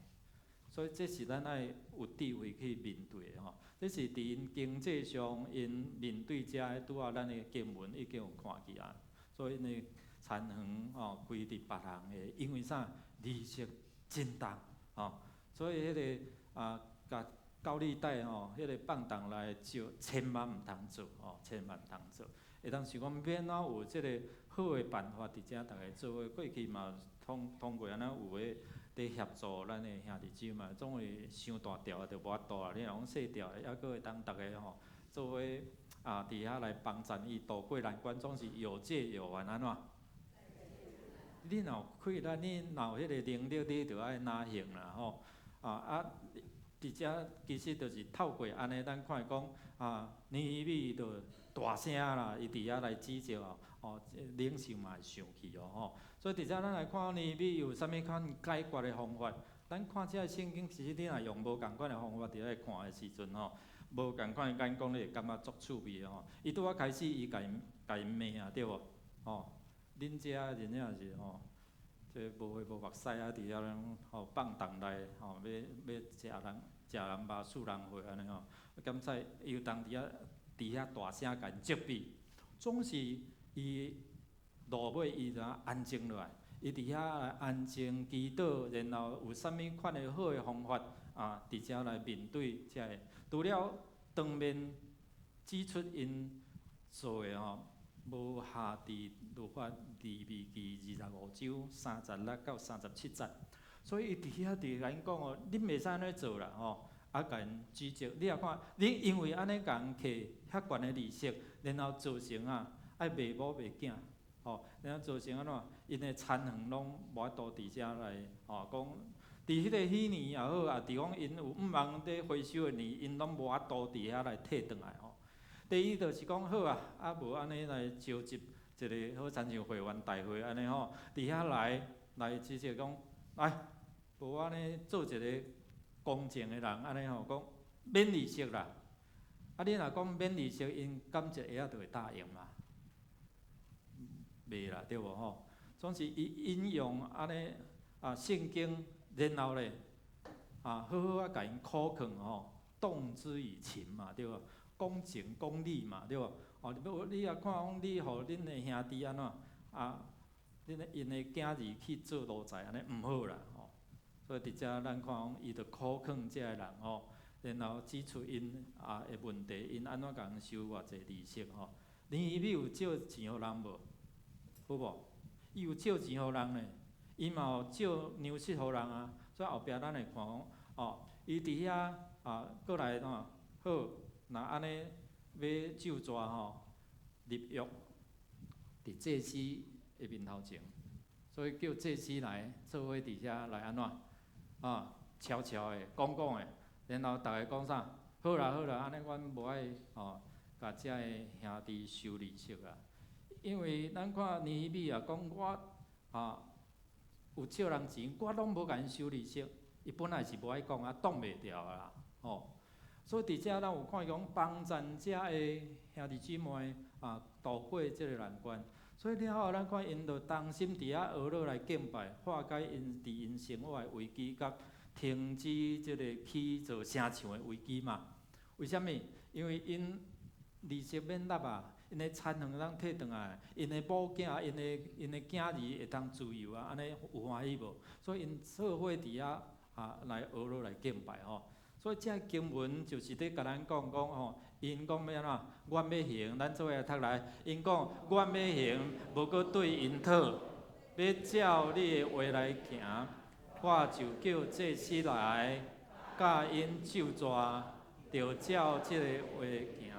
所以這是咱愛有智慧去面對的吼。這是佇𪜶經濟上，𪜶面對遮个拄仔咱的經文已經有看見啊。所以𪜶的田園吼歸佇別人的，因為啥？利息真重吼，所以彼個啊，共高利貸吼，彼個放蕩來借，千萬毋通做吼，千萬毋通做。會當想講欲按怎有這個好的辦法，佇遮逐家做伙過去嘛，通通過按呢有的佇協助咱的兄弟姊妹，總會傷大條的就無法度啊。你若講細條的，猶閣會當逐家吼做伙啊，佇遐來幫贊伊渡過難關，總是有借有還按怎？你若有氣力，你若有彼個能力，你就愛若行啦吼。啊啊，佇遮其實就是透過按呢，咱看講啊，尼希米就大聲啦，伊佇遐來指責哦，哦，領袖嘛會生氣哦吼。所以佇遮咱來看尼希米有啥物款解決的方法？咱看這个聖經，其實你若用無仝款的方法佇咧看的時陣吼，無仝款的眼光，你會感覺足趣味的吼。伊拄仔開始，伊共𪜶共𪜶罵啊，對無？吼，恁遮真正是吼，這無花無目屎啊，佇遐攏吼放蕩來吼，欲欲食人食人肉輸人血按呢吼。敢使伊有當佇遐佇遐大聲共𪜶責備，總是伊落尾伊就安靜落來，伊佇遐安靜祈禱，然後有啥物款的好的方法啊，佇遮來面對這个。除了當面指出𪜶做的吼，無下佇律法利未記25章36到37節，所以伊佇遐佇共𪜶講哦，恁袂使按呢做啦吼，啊，共𪜶指責。你若看，恁因為按呢共人課遐懸的利息，然後造成啊愛賣某賣囝，吼，然後造成按怎？𪜶的田園攏無法度佇遮來，吼，講佇彼个彼年也好，啊，佇講𪜶有毋茫咧回收的年，𪜶攏無法度佇遐來退轉來吼。第一就是講好啊，啊無按呢來召集一个好親像會員大會按呢吼，佇遐來來指責講，來，無按呢做一个公正的人按呢吼，講免利息啦。啊，你若講免利息，𪜶敢一下仔就會答應嘛？袂啦，對無吼？總是伊引用按呢啊聖經，然後咧啊好好啊共𪜶苦勸吼，動之以情嘛，對無？講情講理嘛，對無？哦，你若看講你予恁的兄弟按怎啊，恁的𪜶的囝兒去做奴才，按呢毋好啦吼。所以佇遮咱看講，伊就苦勸這个人吼，然後指出𪜶啊的問題，𪜶按怎共人收偌濟利息吼。尼希米有借錢予人無？有無？伊有借錢予人呢，伊嘛有借糧食予人啊。所以後壁咱會看講，哦，伊佇遐啊，閣來怎？好，若按呢欲咒詛吼，立約佇祭司的面頭前，所以叫祭司來做伙佇遮來按怎？啊，悄悄的講講的，然後逐个講啥？好啦好啦，按呢阮無愛吼，共遮个兄弟收利息啊。因為咱看尼希米啊，講我啊有借人錢，我攏無共𪜶收利息。伊本來是無愛講啊，擋袂牢啊啦，吼。所以佇遮咱有看講幫贊遮的兄弟姊妹啊，渡過這个難關。所以了後，咱看𪜶就同心佇遐學落來敬拜，化解𪜶佇𪜶生活的危機，佮停止這个起造城牆的危機嘛。為啥物？因為𪜶利息免納啊，𪜶的田園通退轉來，𪜶的某囝、𪜶的囝兒會當自由啊，按呢有歡喜無？所以𪜶做伙佇遐啊來學落來敬拜吼。所以這經文就是咧共咱講講吼，𪜶講欲按怎？阮欲行，咱做伙來讀來。𪜶講阮欲行，無閣對𪜶討，欲照你的話來行，我就叫祭司來，教𪜶咒詛，就照這个話行。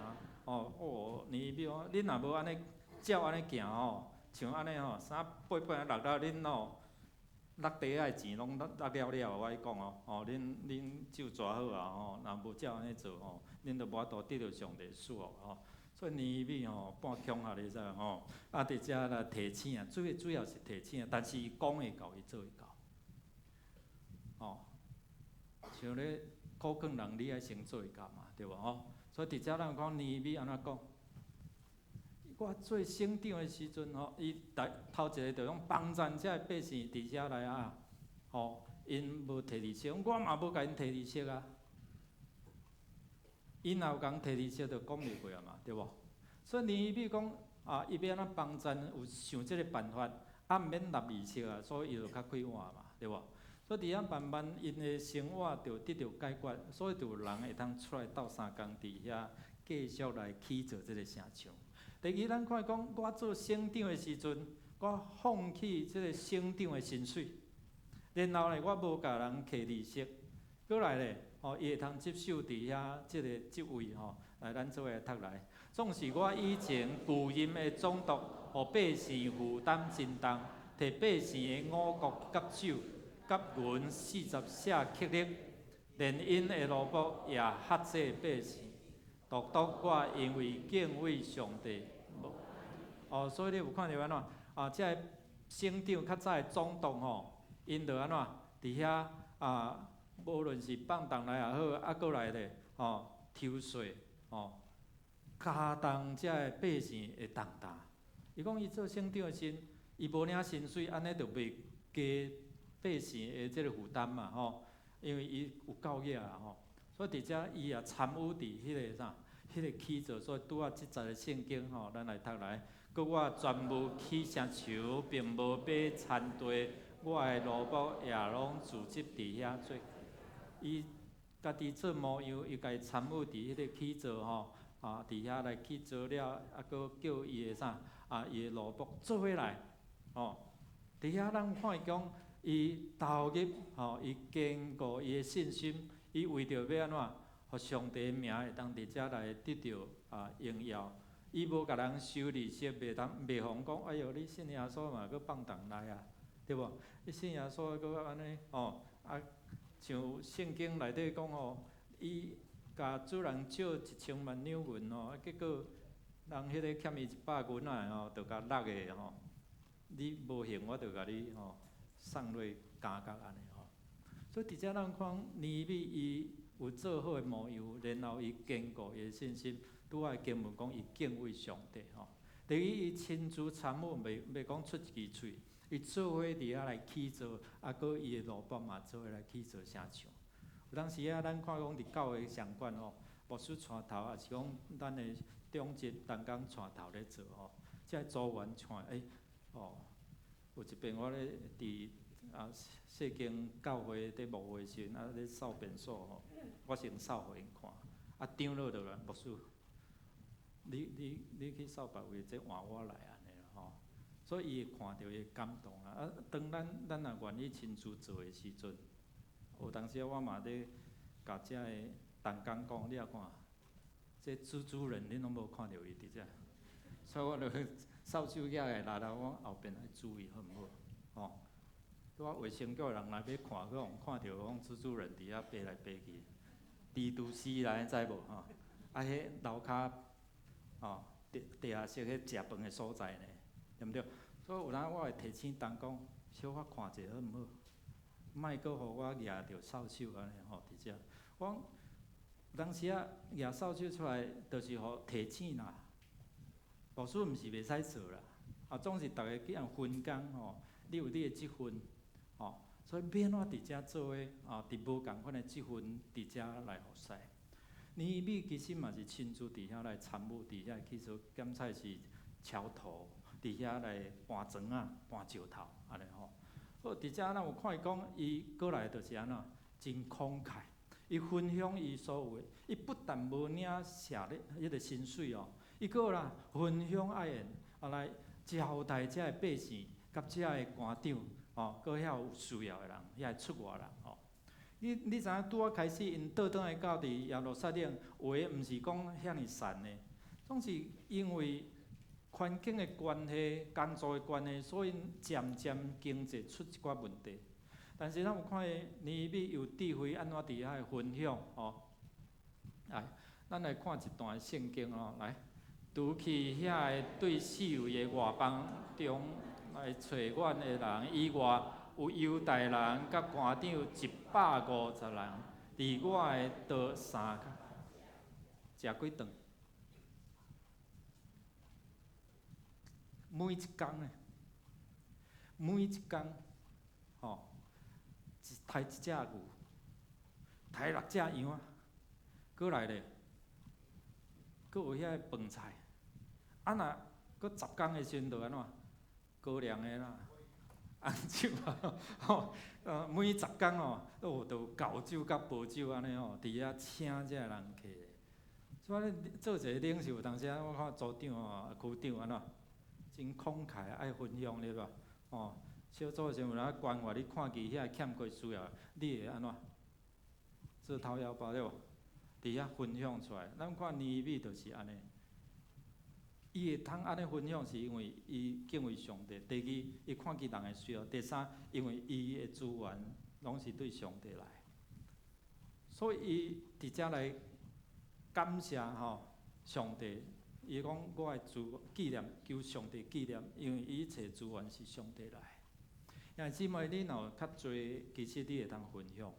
哦哦，你比如講，恁若無按呢照按呢行吼，像按呢吼，啥八八落了恁吼。落地仔的錢攏落落了了，我共你講哦，吼，恁恁咒詛好啊吼，若無照按呢做吼，恁就無法度得著上帝賜福吼。所以尼希米吼半恐嚇你知無吼？啊，佇遮來提醒啊，主主要是提醒，但是伊講會到，伊做會到。吼，像咧苦勸人，你愛先做會到嘛，對無吼？所以佇遮咱講尼希米按怎講？我做省長的時陣吼，伊第頭一个就講幫贊遮个百姓佇遮來啊，吼，𪜶無提利息，我嘛無共𪜶提利息啊。𪜶若有共提利息，就講袂過啊嘛，對無？所以尼希米講啊，伊欲按怎幫贊，有想這个辦法，啊，毋免納利息啊，所以伊就較快活嘛，對無？所以佇遐慢慢𪜶的生活就得著解決，所以就有人會當出來鬥相共佇遐繼續來起造這个城牆。第二，咱看講，我做省長的時陣，我放棄這个省長的薪水，然後呢，我無共人課利息，閣來咧，吼，伊會通接受佇遐這个職位吼，來咱做伙來讀來。總是我以前舊任的總督，予百姓負擔真重，提百姓的五穀佮酒佮銀40舍克勒，連𪜶的奴僕也克制百姓。獨獨我因為敬畏上帝。哦，所以你有看著按怎？啊，這个省長較早的總督吼，𪜶就按怎？佇遐啊，無論是放重來也好，啊，閣來咧，吼，抽稅，吼，加重這个百姓的重擔。伊講伊做省長的時陣，伊無領薪水，按呢就袂加百姓的這个負擔嘛，吼。因為伊有夠額啊，吼。所以佇遮伊也參與佇彼个啥，彼个起造，所以拄仔這節的聖經吼，咱來讀來。閣我全無起城牆，並無買田地，我的奴僕也攏組織佇遐做。伊家己做模樣，伊家己參與佇彼个起造吼，啊，佇遐來起造了，啊，閣叫伊的啥，啊，伊的奴僕做伙來，吼。佇遐咱看伊講，伊投入吼，伊堅固伊的信心，伊為著欲按怎，予上帝的名會當佇遮來得著啊榮耀。伊無共人收利息，袂當袂予人講，哎喲，你信耶穌嘛，閣放重來啊，對無？你信耶穌閣按呢，吼，啊，像聖經內底講吼，伊共主人借1000萬兩銀吼，啊，結果人彼个欠伊100銀仔吼，就共勒的吼，你無還我就共你吼送落監獄按呢吼。所以佇遮咱看尼希米伊有做好的模樣，然後伊堅固伊的信心。拄仔經文講，伊敬畏上帝吼。第一，伊親自參與，袂袂講出一支喙，伊做伙佇遐來起造，啊，閣伊的奴僕嘛做伙來起造城牆。有當時啊，咱看講佇教會相關吼，牧師帶頭，抑是講咱的長執同工帶頭咧做吼，這个組員看，欸，哦，有一遍我咧佇啊細間教會佇牧會時陣，啊咧掃便所吼，我先掃予𪜶看，啊長老就來牧師。你你去掃別位，這換我來按呢吼，所以伊會看著伊會感動啊！啊，當咱咱若願意親自做的時陣，有當時我嘛咧共遮个同工講，你也看，這蜘蛛人恁攏無看著伊佇遮，所以我就掃帚舉來來了，我後邊愛注意好毋好？吼，拄仔衛生局的人來欲看，閣予看著講蜘蛛人佇遐爬來爬去，蜘蛛絲來，知無吼？啊，彼樓跤。吼，地地下室彼食飯的所在呢，對毋對？所以有當我會提醒同工，小可看者好毋好？莫閣予我舉著掃帚按呢吼，佇遮。我講有當時仔舉掃帚出來，就是予提醒啦。牧師毋是袂使做啦，啊，總是逐个既然分工吼，你有你的職分，吼，所以欲按怎佇遮做伙，啊，佇無仝款的職分佇遮來服侍。尼希米其實嘛是親自佇遐來參與，佇遐去做檢採是橋頭，佇遐來搬磚仔、搬石頭，按呢吼。好，佇遮咱有看伊講，伊過來就是按怎，真慷慨，伊分享伊所有的，伊不但無領舍咧彼个薪水哦，伊閣啦分享愛宴，啊來招待遮个百姓，佮遮个官長，吼，閣遐有需要的人，遐个出外人吼。你你知影拄仔開始，𪜶倒轉來到佇耶路撒冷，有的毋是講遐爾善的，總是因為環境的關係、工作的關係，所以漸漸經濟出一寡問題。但是咱有看見尼希米有智慧，按怎佇遐來分享吼？來，咱來看一段聖經哦，來，除去遐个對四圍的外邦中來揣阮的人以外，有猶大人佮官長150人，佇我的桌三食幾頓？每一工呢？每一工，吼，一刣一隻牛，刣六隻羊仔，閣來咧，閣有遐个飯菜，啊若閣10工的時陣就按怎？高粱的啦。紅酒啊，吼，每10工吼，都有都有厚酒佮薄酒按呢吼，佇遐請這个人客。所以做一个領袖，有當時啊，我看組長吼、區長按怎，真慷慨，愛分享對無？吼，小組的時陣有當關懷，你看見遐個欠缺需要，你會按怎？自掏腰包對無？佇遐分享出來，咱看尼希米就是按呢。伊會通按呢分享，是因為伊敬畏上帝。第二，伊看見人的需要；第三，因為伊的資源攏是對上帝來。所以伊佇遮來感謝吼上帝，伊講我的資紀念，求上帝紀念，因為伊一切資源是上帝來。兄弟姊妹，你若有較濟，其實你會當分享。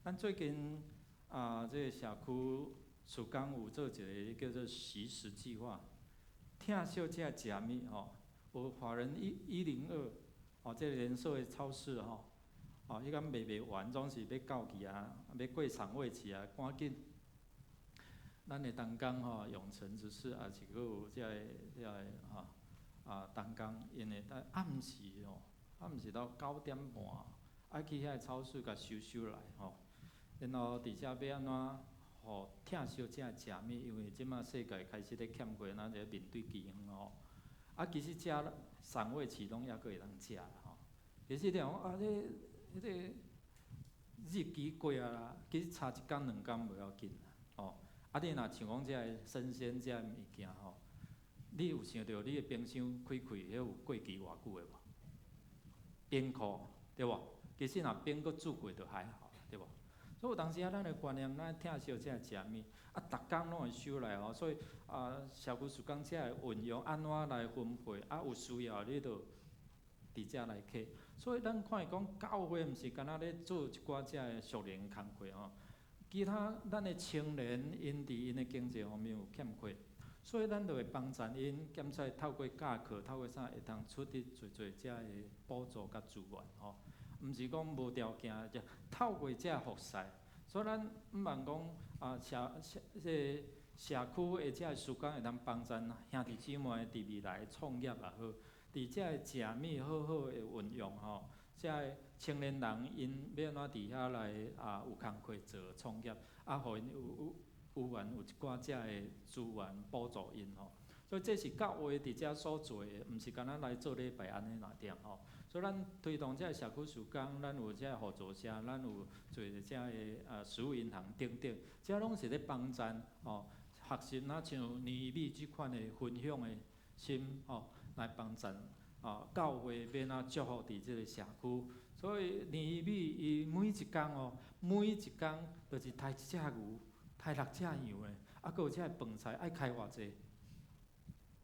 咱最近啊，這個社區事工有做一個叫做實時計劃，疼惜這食物吼，有華人102哦，這個連鎖的超市吼，哦，彼工賣袂完，總是欲到期啊，欲過賞味期啊，趕緊。咱的同工吼，永成執事，也是閣有這個吼啊同工，𪜶會當暗時哦，暗時到9點半，愛去遐個超市共收收來吼。然後佇遮欲按怎，予疼惜者食物，因為這馬世界開始咧欠缺，咱咧面對饑荒吼。啊，其實這賞味期攏猶閣會當食啦吼。其實你講啊，這彼個日期過啊啦，其實差一工兩工無要緊啦，吼。啊，你若像講這个生鮮這个物件吼，你有想著你的冰箱開開，彼有過期偌久的無？冰庫對無？其實若冰閣煮過就還好，對無？所以有當時啊，咱的觀念，咱疼惜這个食物，啊，逐工攏會收來吼，所以啊，社區事工這个運用按怎來分配，啊，有需要你就佇遮來揢。所以咱看伊講教會毋是干焦咧做一寡這个屬靈工課吼，其他咱的青年𪜶佇𪜶的經濟方面有欠缺，所以咱就會幫贊𪜶，兼且透過教課、透過啥會當出得濟濟這个補助佮資源吼。毋是講無條件，就透過這服侍，所以咱毋望講啊這個社區的這个事工會當幫贊兄弟姊妹佇未來創業也好，佇這个食物好好的運用吼，這个青年人𪜶欲按怎佇遐來啊有工課做創業，啊，予𪜶有緣有一寡這个資源補助𪜶吼。所以這是教會佇遮所做的，毋是干焦來做禮拜按呢爾點吼。所以咱推動這個社區事工，咱有這個互助社，咱有做這个食物銀行等等，這攏是咧幫贊吼學習若像尼希米這款的分享的心吼，來幫贊啊教會欲按怎祝福佇這個社區。所以尼希米伊每一工哦，每一工就是刣一隻牛，刣六隻羊的，啊，閣有這個飯菜愛開偌濟，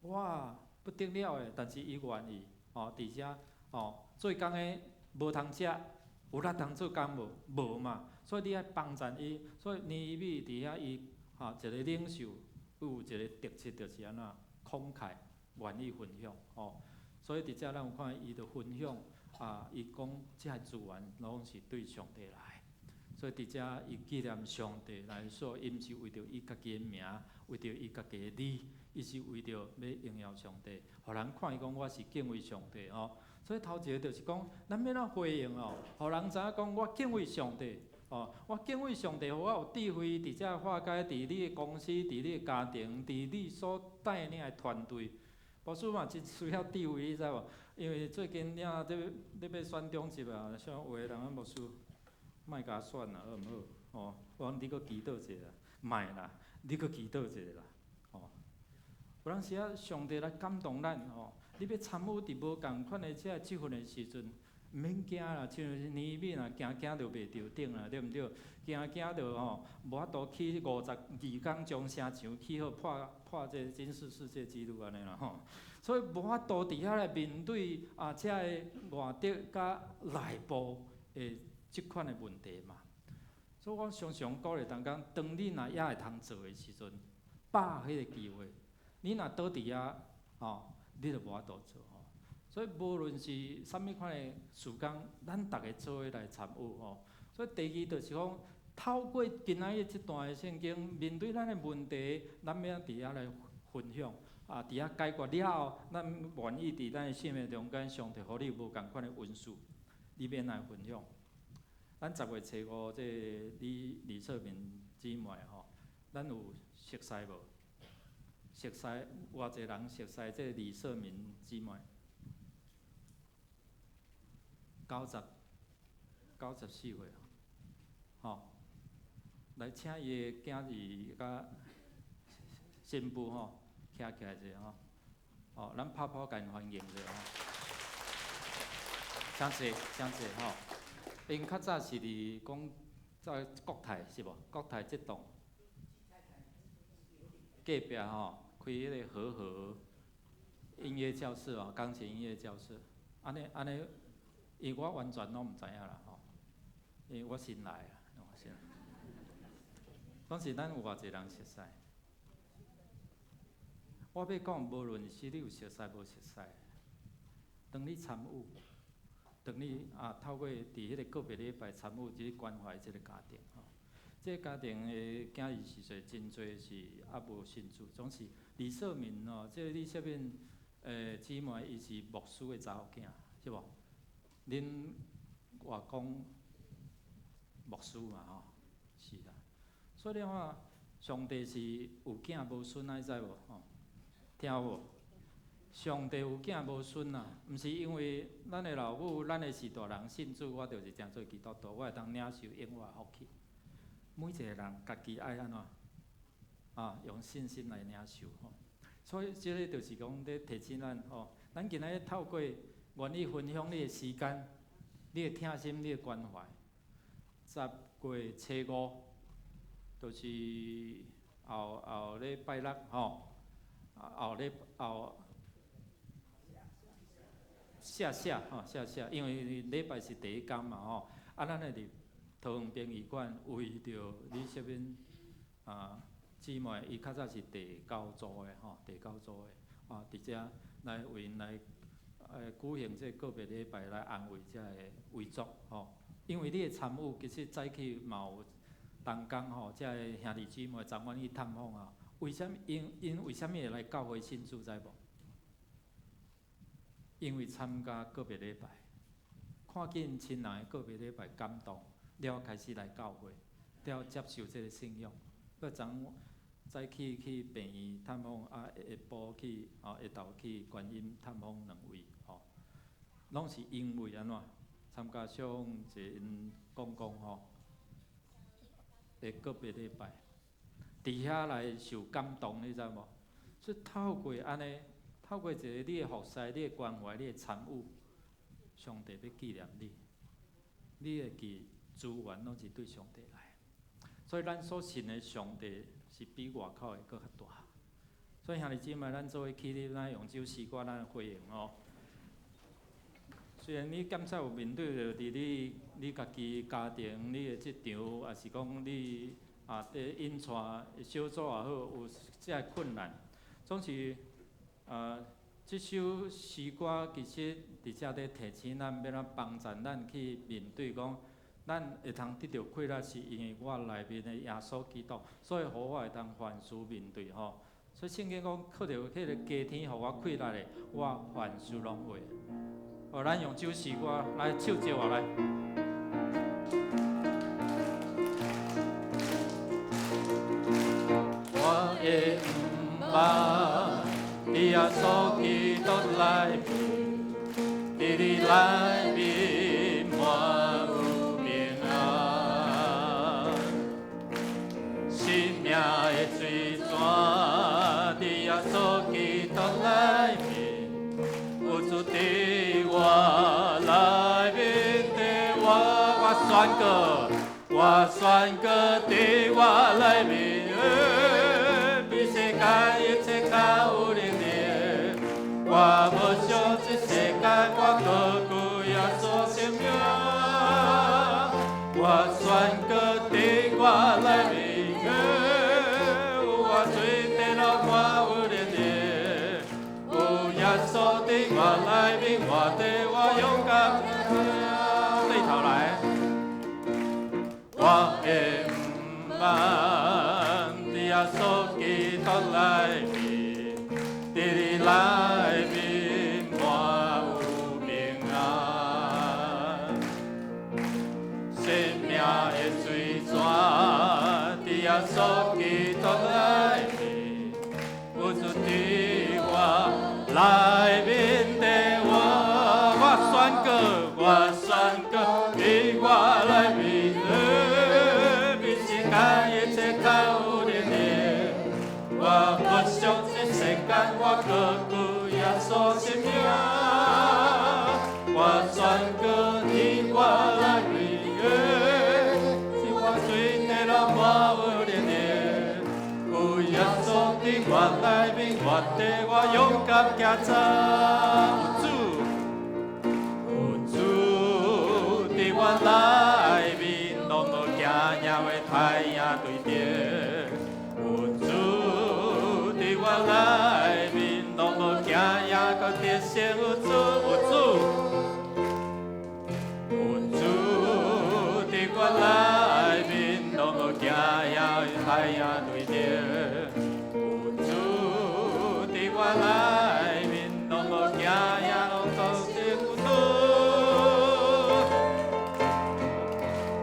哇，不得了的，但是伊願意哦，佇遮哦做工的無通食，有力通做工無？無嘛，所以你愛幫贊伊。所以尼希米佇遐伊吼一個領袖，有一個特質就是按怎慷慨，願意分享吼。所以佇遮咱有看伊著分享啊，伊講這个資源攏是對上帝來，所以佇遮伊紀念上帝來說，伊毋是為著伊家己的名，為著伊家己的利，伊是為著欲榮耀上帝，予人看伊講我是敬畏上帝吼。所以頭一個就是講，咱欲按怎回應哦，予人知影講我敬畏上帝哦，我敬畏上帝，予我有智慧，佇遮化解，佇你的公司，佇你的家庭，佇你所帶領的團隊。牧師嘛真需要智慧，你知無？因為最近了咧欲選長執啊，像有的人講牧師，莫共我選啦，好毋好？吼，我講你閣祈禱者啦，莫啦，你閣祈禱者啦，吼。有當時啊，上帝來感動咱吼，你欲參與佇無仝款的這個職份的時陣，毋免驚啦，像尼希米若驚驚著袂著頂啦，對毋對？驚驚著吼，無法度起52工將城牆起好破這個金氏世界紀錄按呢啦吼。所以無法度佇遐來面對啊，這个外敵佮內部的這款的問題嘛。所以我常常鼓勵同工，當你若猶會通做的時陣，把握彼個機會。你若倒佇遐，吼，你就無法度做吼。所以無論是啥物款的事工，咱逐个做伙來參與吼。所以第二就是講，透過今仔日這段的聖經，面對咱的問題，咱欲按怎佇遐來分享，啊，佇遐解決了後，咱願意佇咱的生命中間，上帝予你有無仝款的恩賜，你欲按怎來分享。咱10月初5，這個李李策明姊妹吼，咱有熟似無？熟似偌濟人熟似這個李策明姊妹？94歲，吼，來請伊的囝兒佮新婦吼，徛起來者吼，吼，咱拍拍共𪜶歡迎者吼，請坐，請坐吼。𪜶較早是佇講在國泰是無？國泰這棟隔壁吼，開彼个和和音樂教室哦，鋼琴音樂教室。按呢按呢，因為我完全攏毋知影啦吼，因為我新來啊，我新來。當時咱有偌濟人熟似？我欲講，無論是你有熟似無熟似，當你參與，當你啊透過佇彼个個別禮拜參與，去關懷這个家庭吼。這个家庭的囝兒時勢真濟是猶無信主，總是李瑟敏吼，這个李瑟敏姊妹，伊是牧師的查某囝，是無？恁外公牧師嘛吼，是啦。所以你看，上帝是有囝無孫，你知無？吼，聽有無？上帝有囝無孫啊，毋是因為咱的老母、咱的序大人信主，我就是成做基督徒，我會當領受永活福氣。每一個人家己愛按怎？啊，用信心來領受吼。所以這个就是講咧提醒咱吼，咱今仔日透過願意分享你的時間、你的疼心、你的關懷。10月初5，就是後後禮拜六吼，後禮後下下吼下下，因為禮拜是第一工嘛吼，啊，咱會佇桃園殯儀館為著李雪敏啊姊妹，伊較早是第九組的吼，第九組的，啊，佇遮來為𪜶來舉行這個告別禮拜來安慰遮个遺族吼。因為你的參與，其實早起嘛有同工吼，遮个兄弟姊妹昨晚去探訪啊。為啥物？𪜶𪜶為啥物會來教會信主？知無？因為參加告別禮拜，看見親人的告別禮拜感動，了開始來教會，了接受這个信仰。閣昨早起去病院探訪，啊下晡去，啊下晝去觀音探訪兩位，吼，攏是因為按怎？參加小鳳姐𪜶公公吼的告別禮拜，佇遐來受感動，你知無？所以透過按呢，透過一个你的服侍、你的關懷、你的參與，上帝欲紀念你，你會記資源攏是對上帝來。所以咱所信的上帝是比外口的閣較大。所以兄弟姊妹，咱做伙起立，咱用這首詩歌咱回應哦。雖然你感覺有面對著佇你家己家庭、你的職場，抑是講你啊佇引帶小組也好，有遮个困難，總是啊，這首詩歌其實佇遮咧提醒咱，欲按怎幫助咱去面對講，咱會通得著氣力，是因為我內面的耶穌基督，所以予我會當凡事面對吼。所以聖經講，靠著彼个加添予我氣力的，我凡事攏會。哦，咱用這首詩歌來唱招落來。我會毋捌佇耶穌基督內面，佇你內面滿有平安。生命的水泉，佇耶穌基督內面，有主佇我內面的我，我宣告，我宣告佇我內面，比世間一切較有能力。我無惜這世間，我高舉耶穌聖名。我宣告佇我內面，有我水地老我有能力。有耶穌佇我內面，我的我勇敢。對頭來，我會毋捌佇耶穌基督內面，佇你內面滿有平安。生命的水泉，佇耶穌基督內面，有主佇我內面的我，我宣告，我宣告，佇我內面，比世間一切較有能力。我不惜這世間，我高舉耶穌聖名。我宣告佇我內面，是我佇我內面，活地我勇敢行走。有主，有主佇我內面，攏無驚贏的太陽對著。有主佇我內面，攏無驚贏閣得勝。有主，有主，有主佇我內面，攏無驚贏的太陽對著。有主佇我內面，攏無驚贏閣得勝。有主。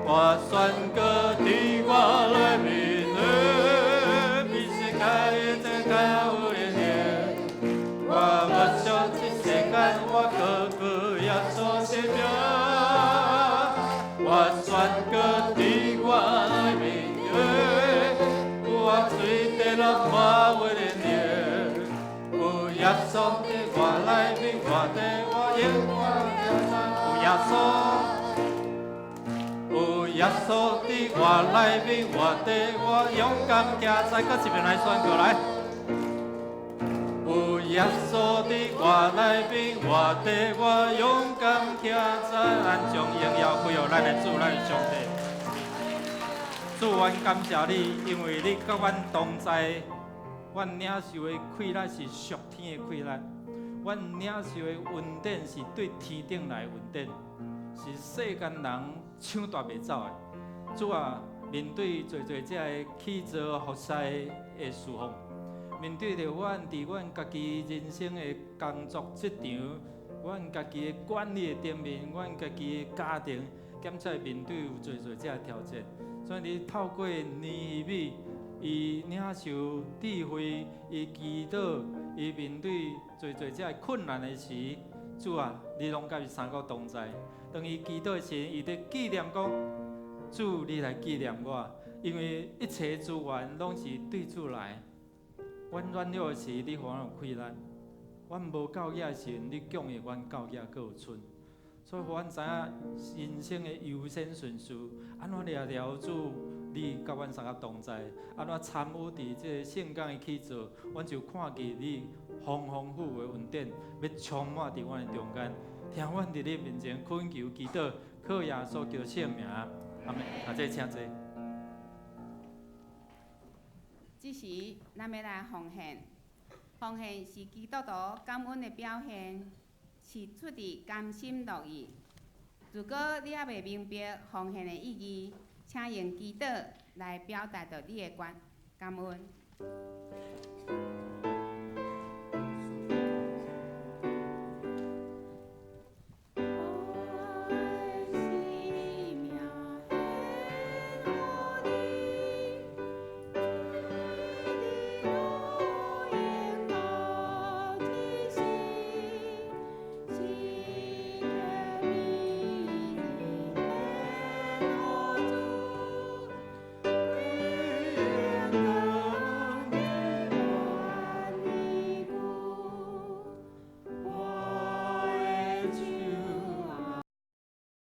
我宣告佇我內面的，比世界一切較有能力。我默想這世間，我高舉耶穌的名。我宣告佇我內面的，有我水地攏滿有能力。有耶穌佇我內面，活地我勇敢行走。有耶穌。有耶穌佇我內面，活地我勇敢行走。閣一遍來宣告來。有耶穌佇我內面，活地我勇敢行走。咱將榮耀歸予咱的主，咱的上帝。主，阮感謝你，因為你佮阮同在。阮領受的氣力是屬天的氣力，阮領受的恩典是對天頂來的恩典，是世間人搶奪袂走的。主啊，面對濟濟這个起造服侍的事奉，面對著阮佇阮家己人生的工作職場，阮家己的管理的頂面，阮家己的家庭，兼且面對有濟濟這个挑戰。所以你透過尼希米，伊領受智慧，伊祈禱，伊面對濟濟這個困難的時，主啊，你攏佮伊三個同在。當伊祈禱時，伊佇紀念講：主，你來紀念我，因為一切資源攏是對主來。阮軟弱的時，你予阮有氣力；阮無夠額的時，你供應阮夠額閣有剩。所以，予阮知影人生的優先順序，按怎掠著主，你佮阮三個同在，按怎參與佇這個聖工的起造，阮就看見你豐豐富富的恩典，欲充滿佇阮的中間。聽阮佇你面前懇求祈禱，靠耶穌基督聖名，阿們。阿姐請坐。這時，咱欲來奉獻。奉獻是基督徒感恩的表現，是出自甘心樂意。如果你猶未明白奉獻的意義，請用祈禱來表達著你的感恩。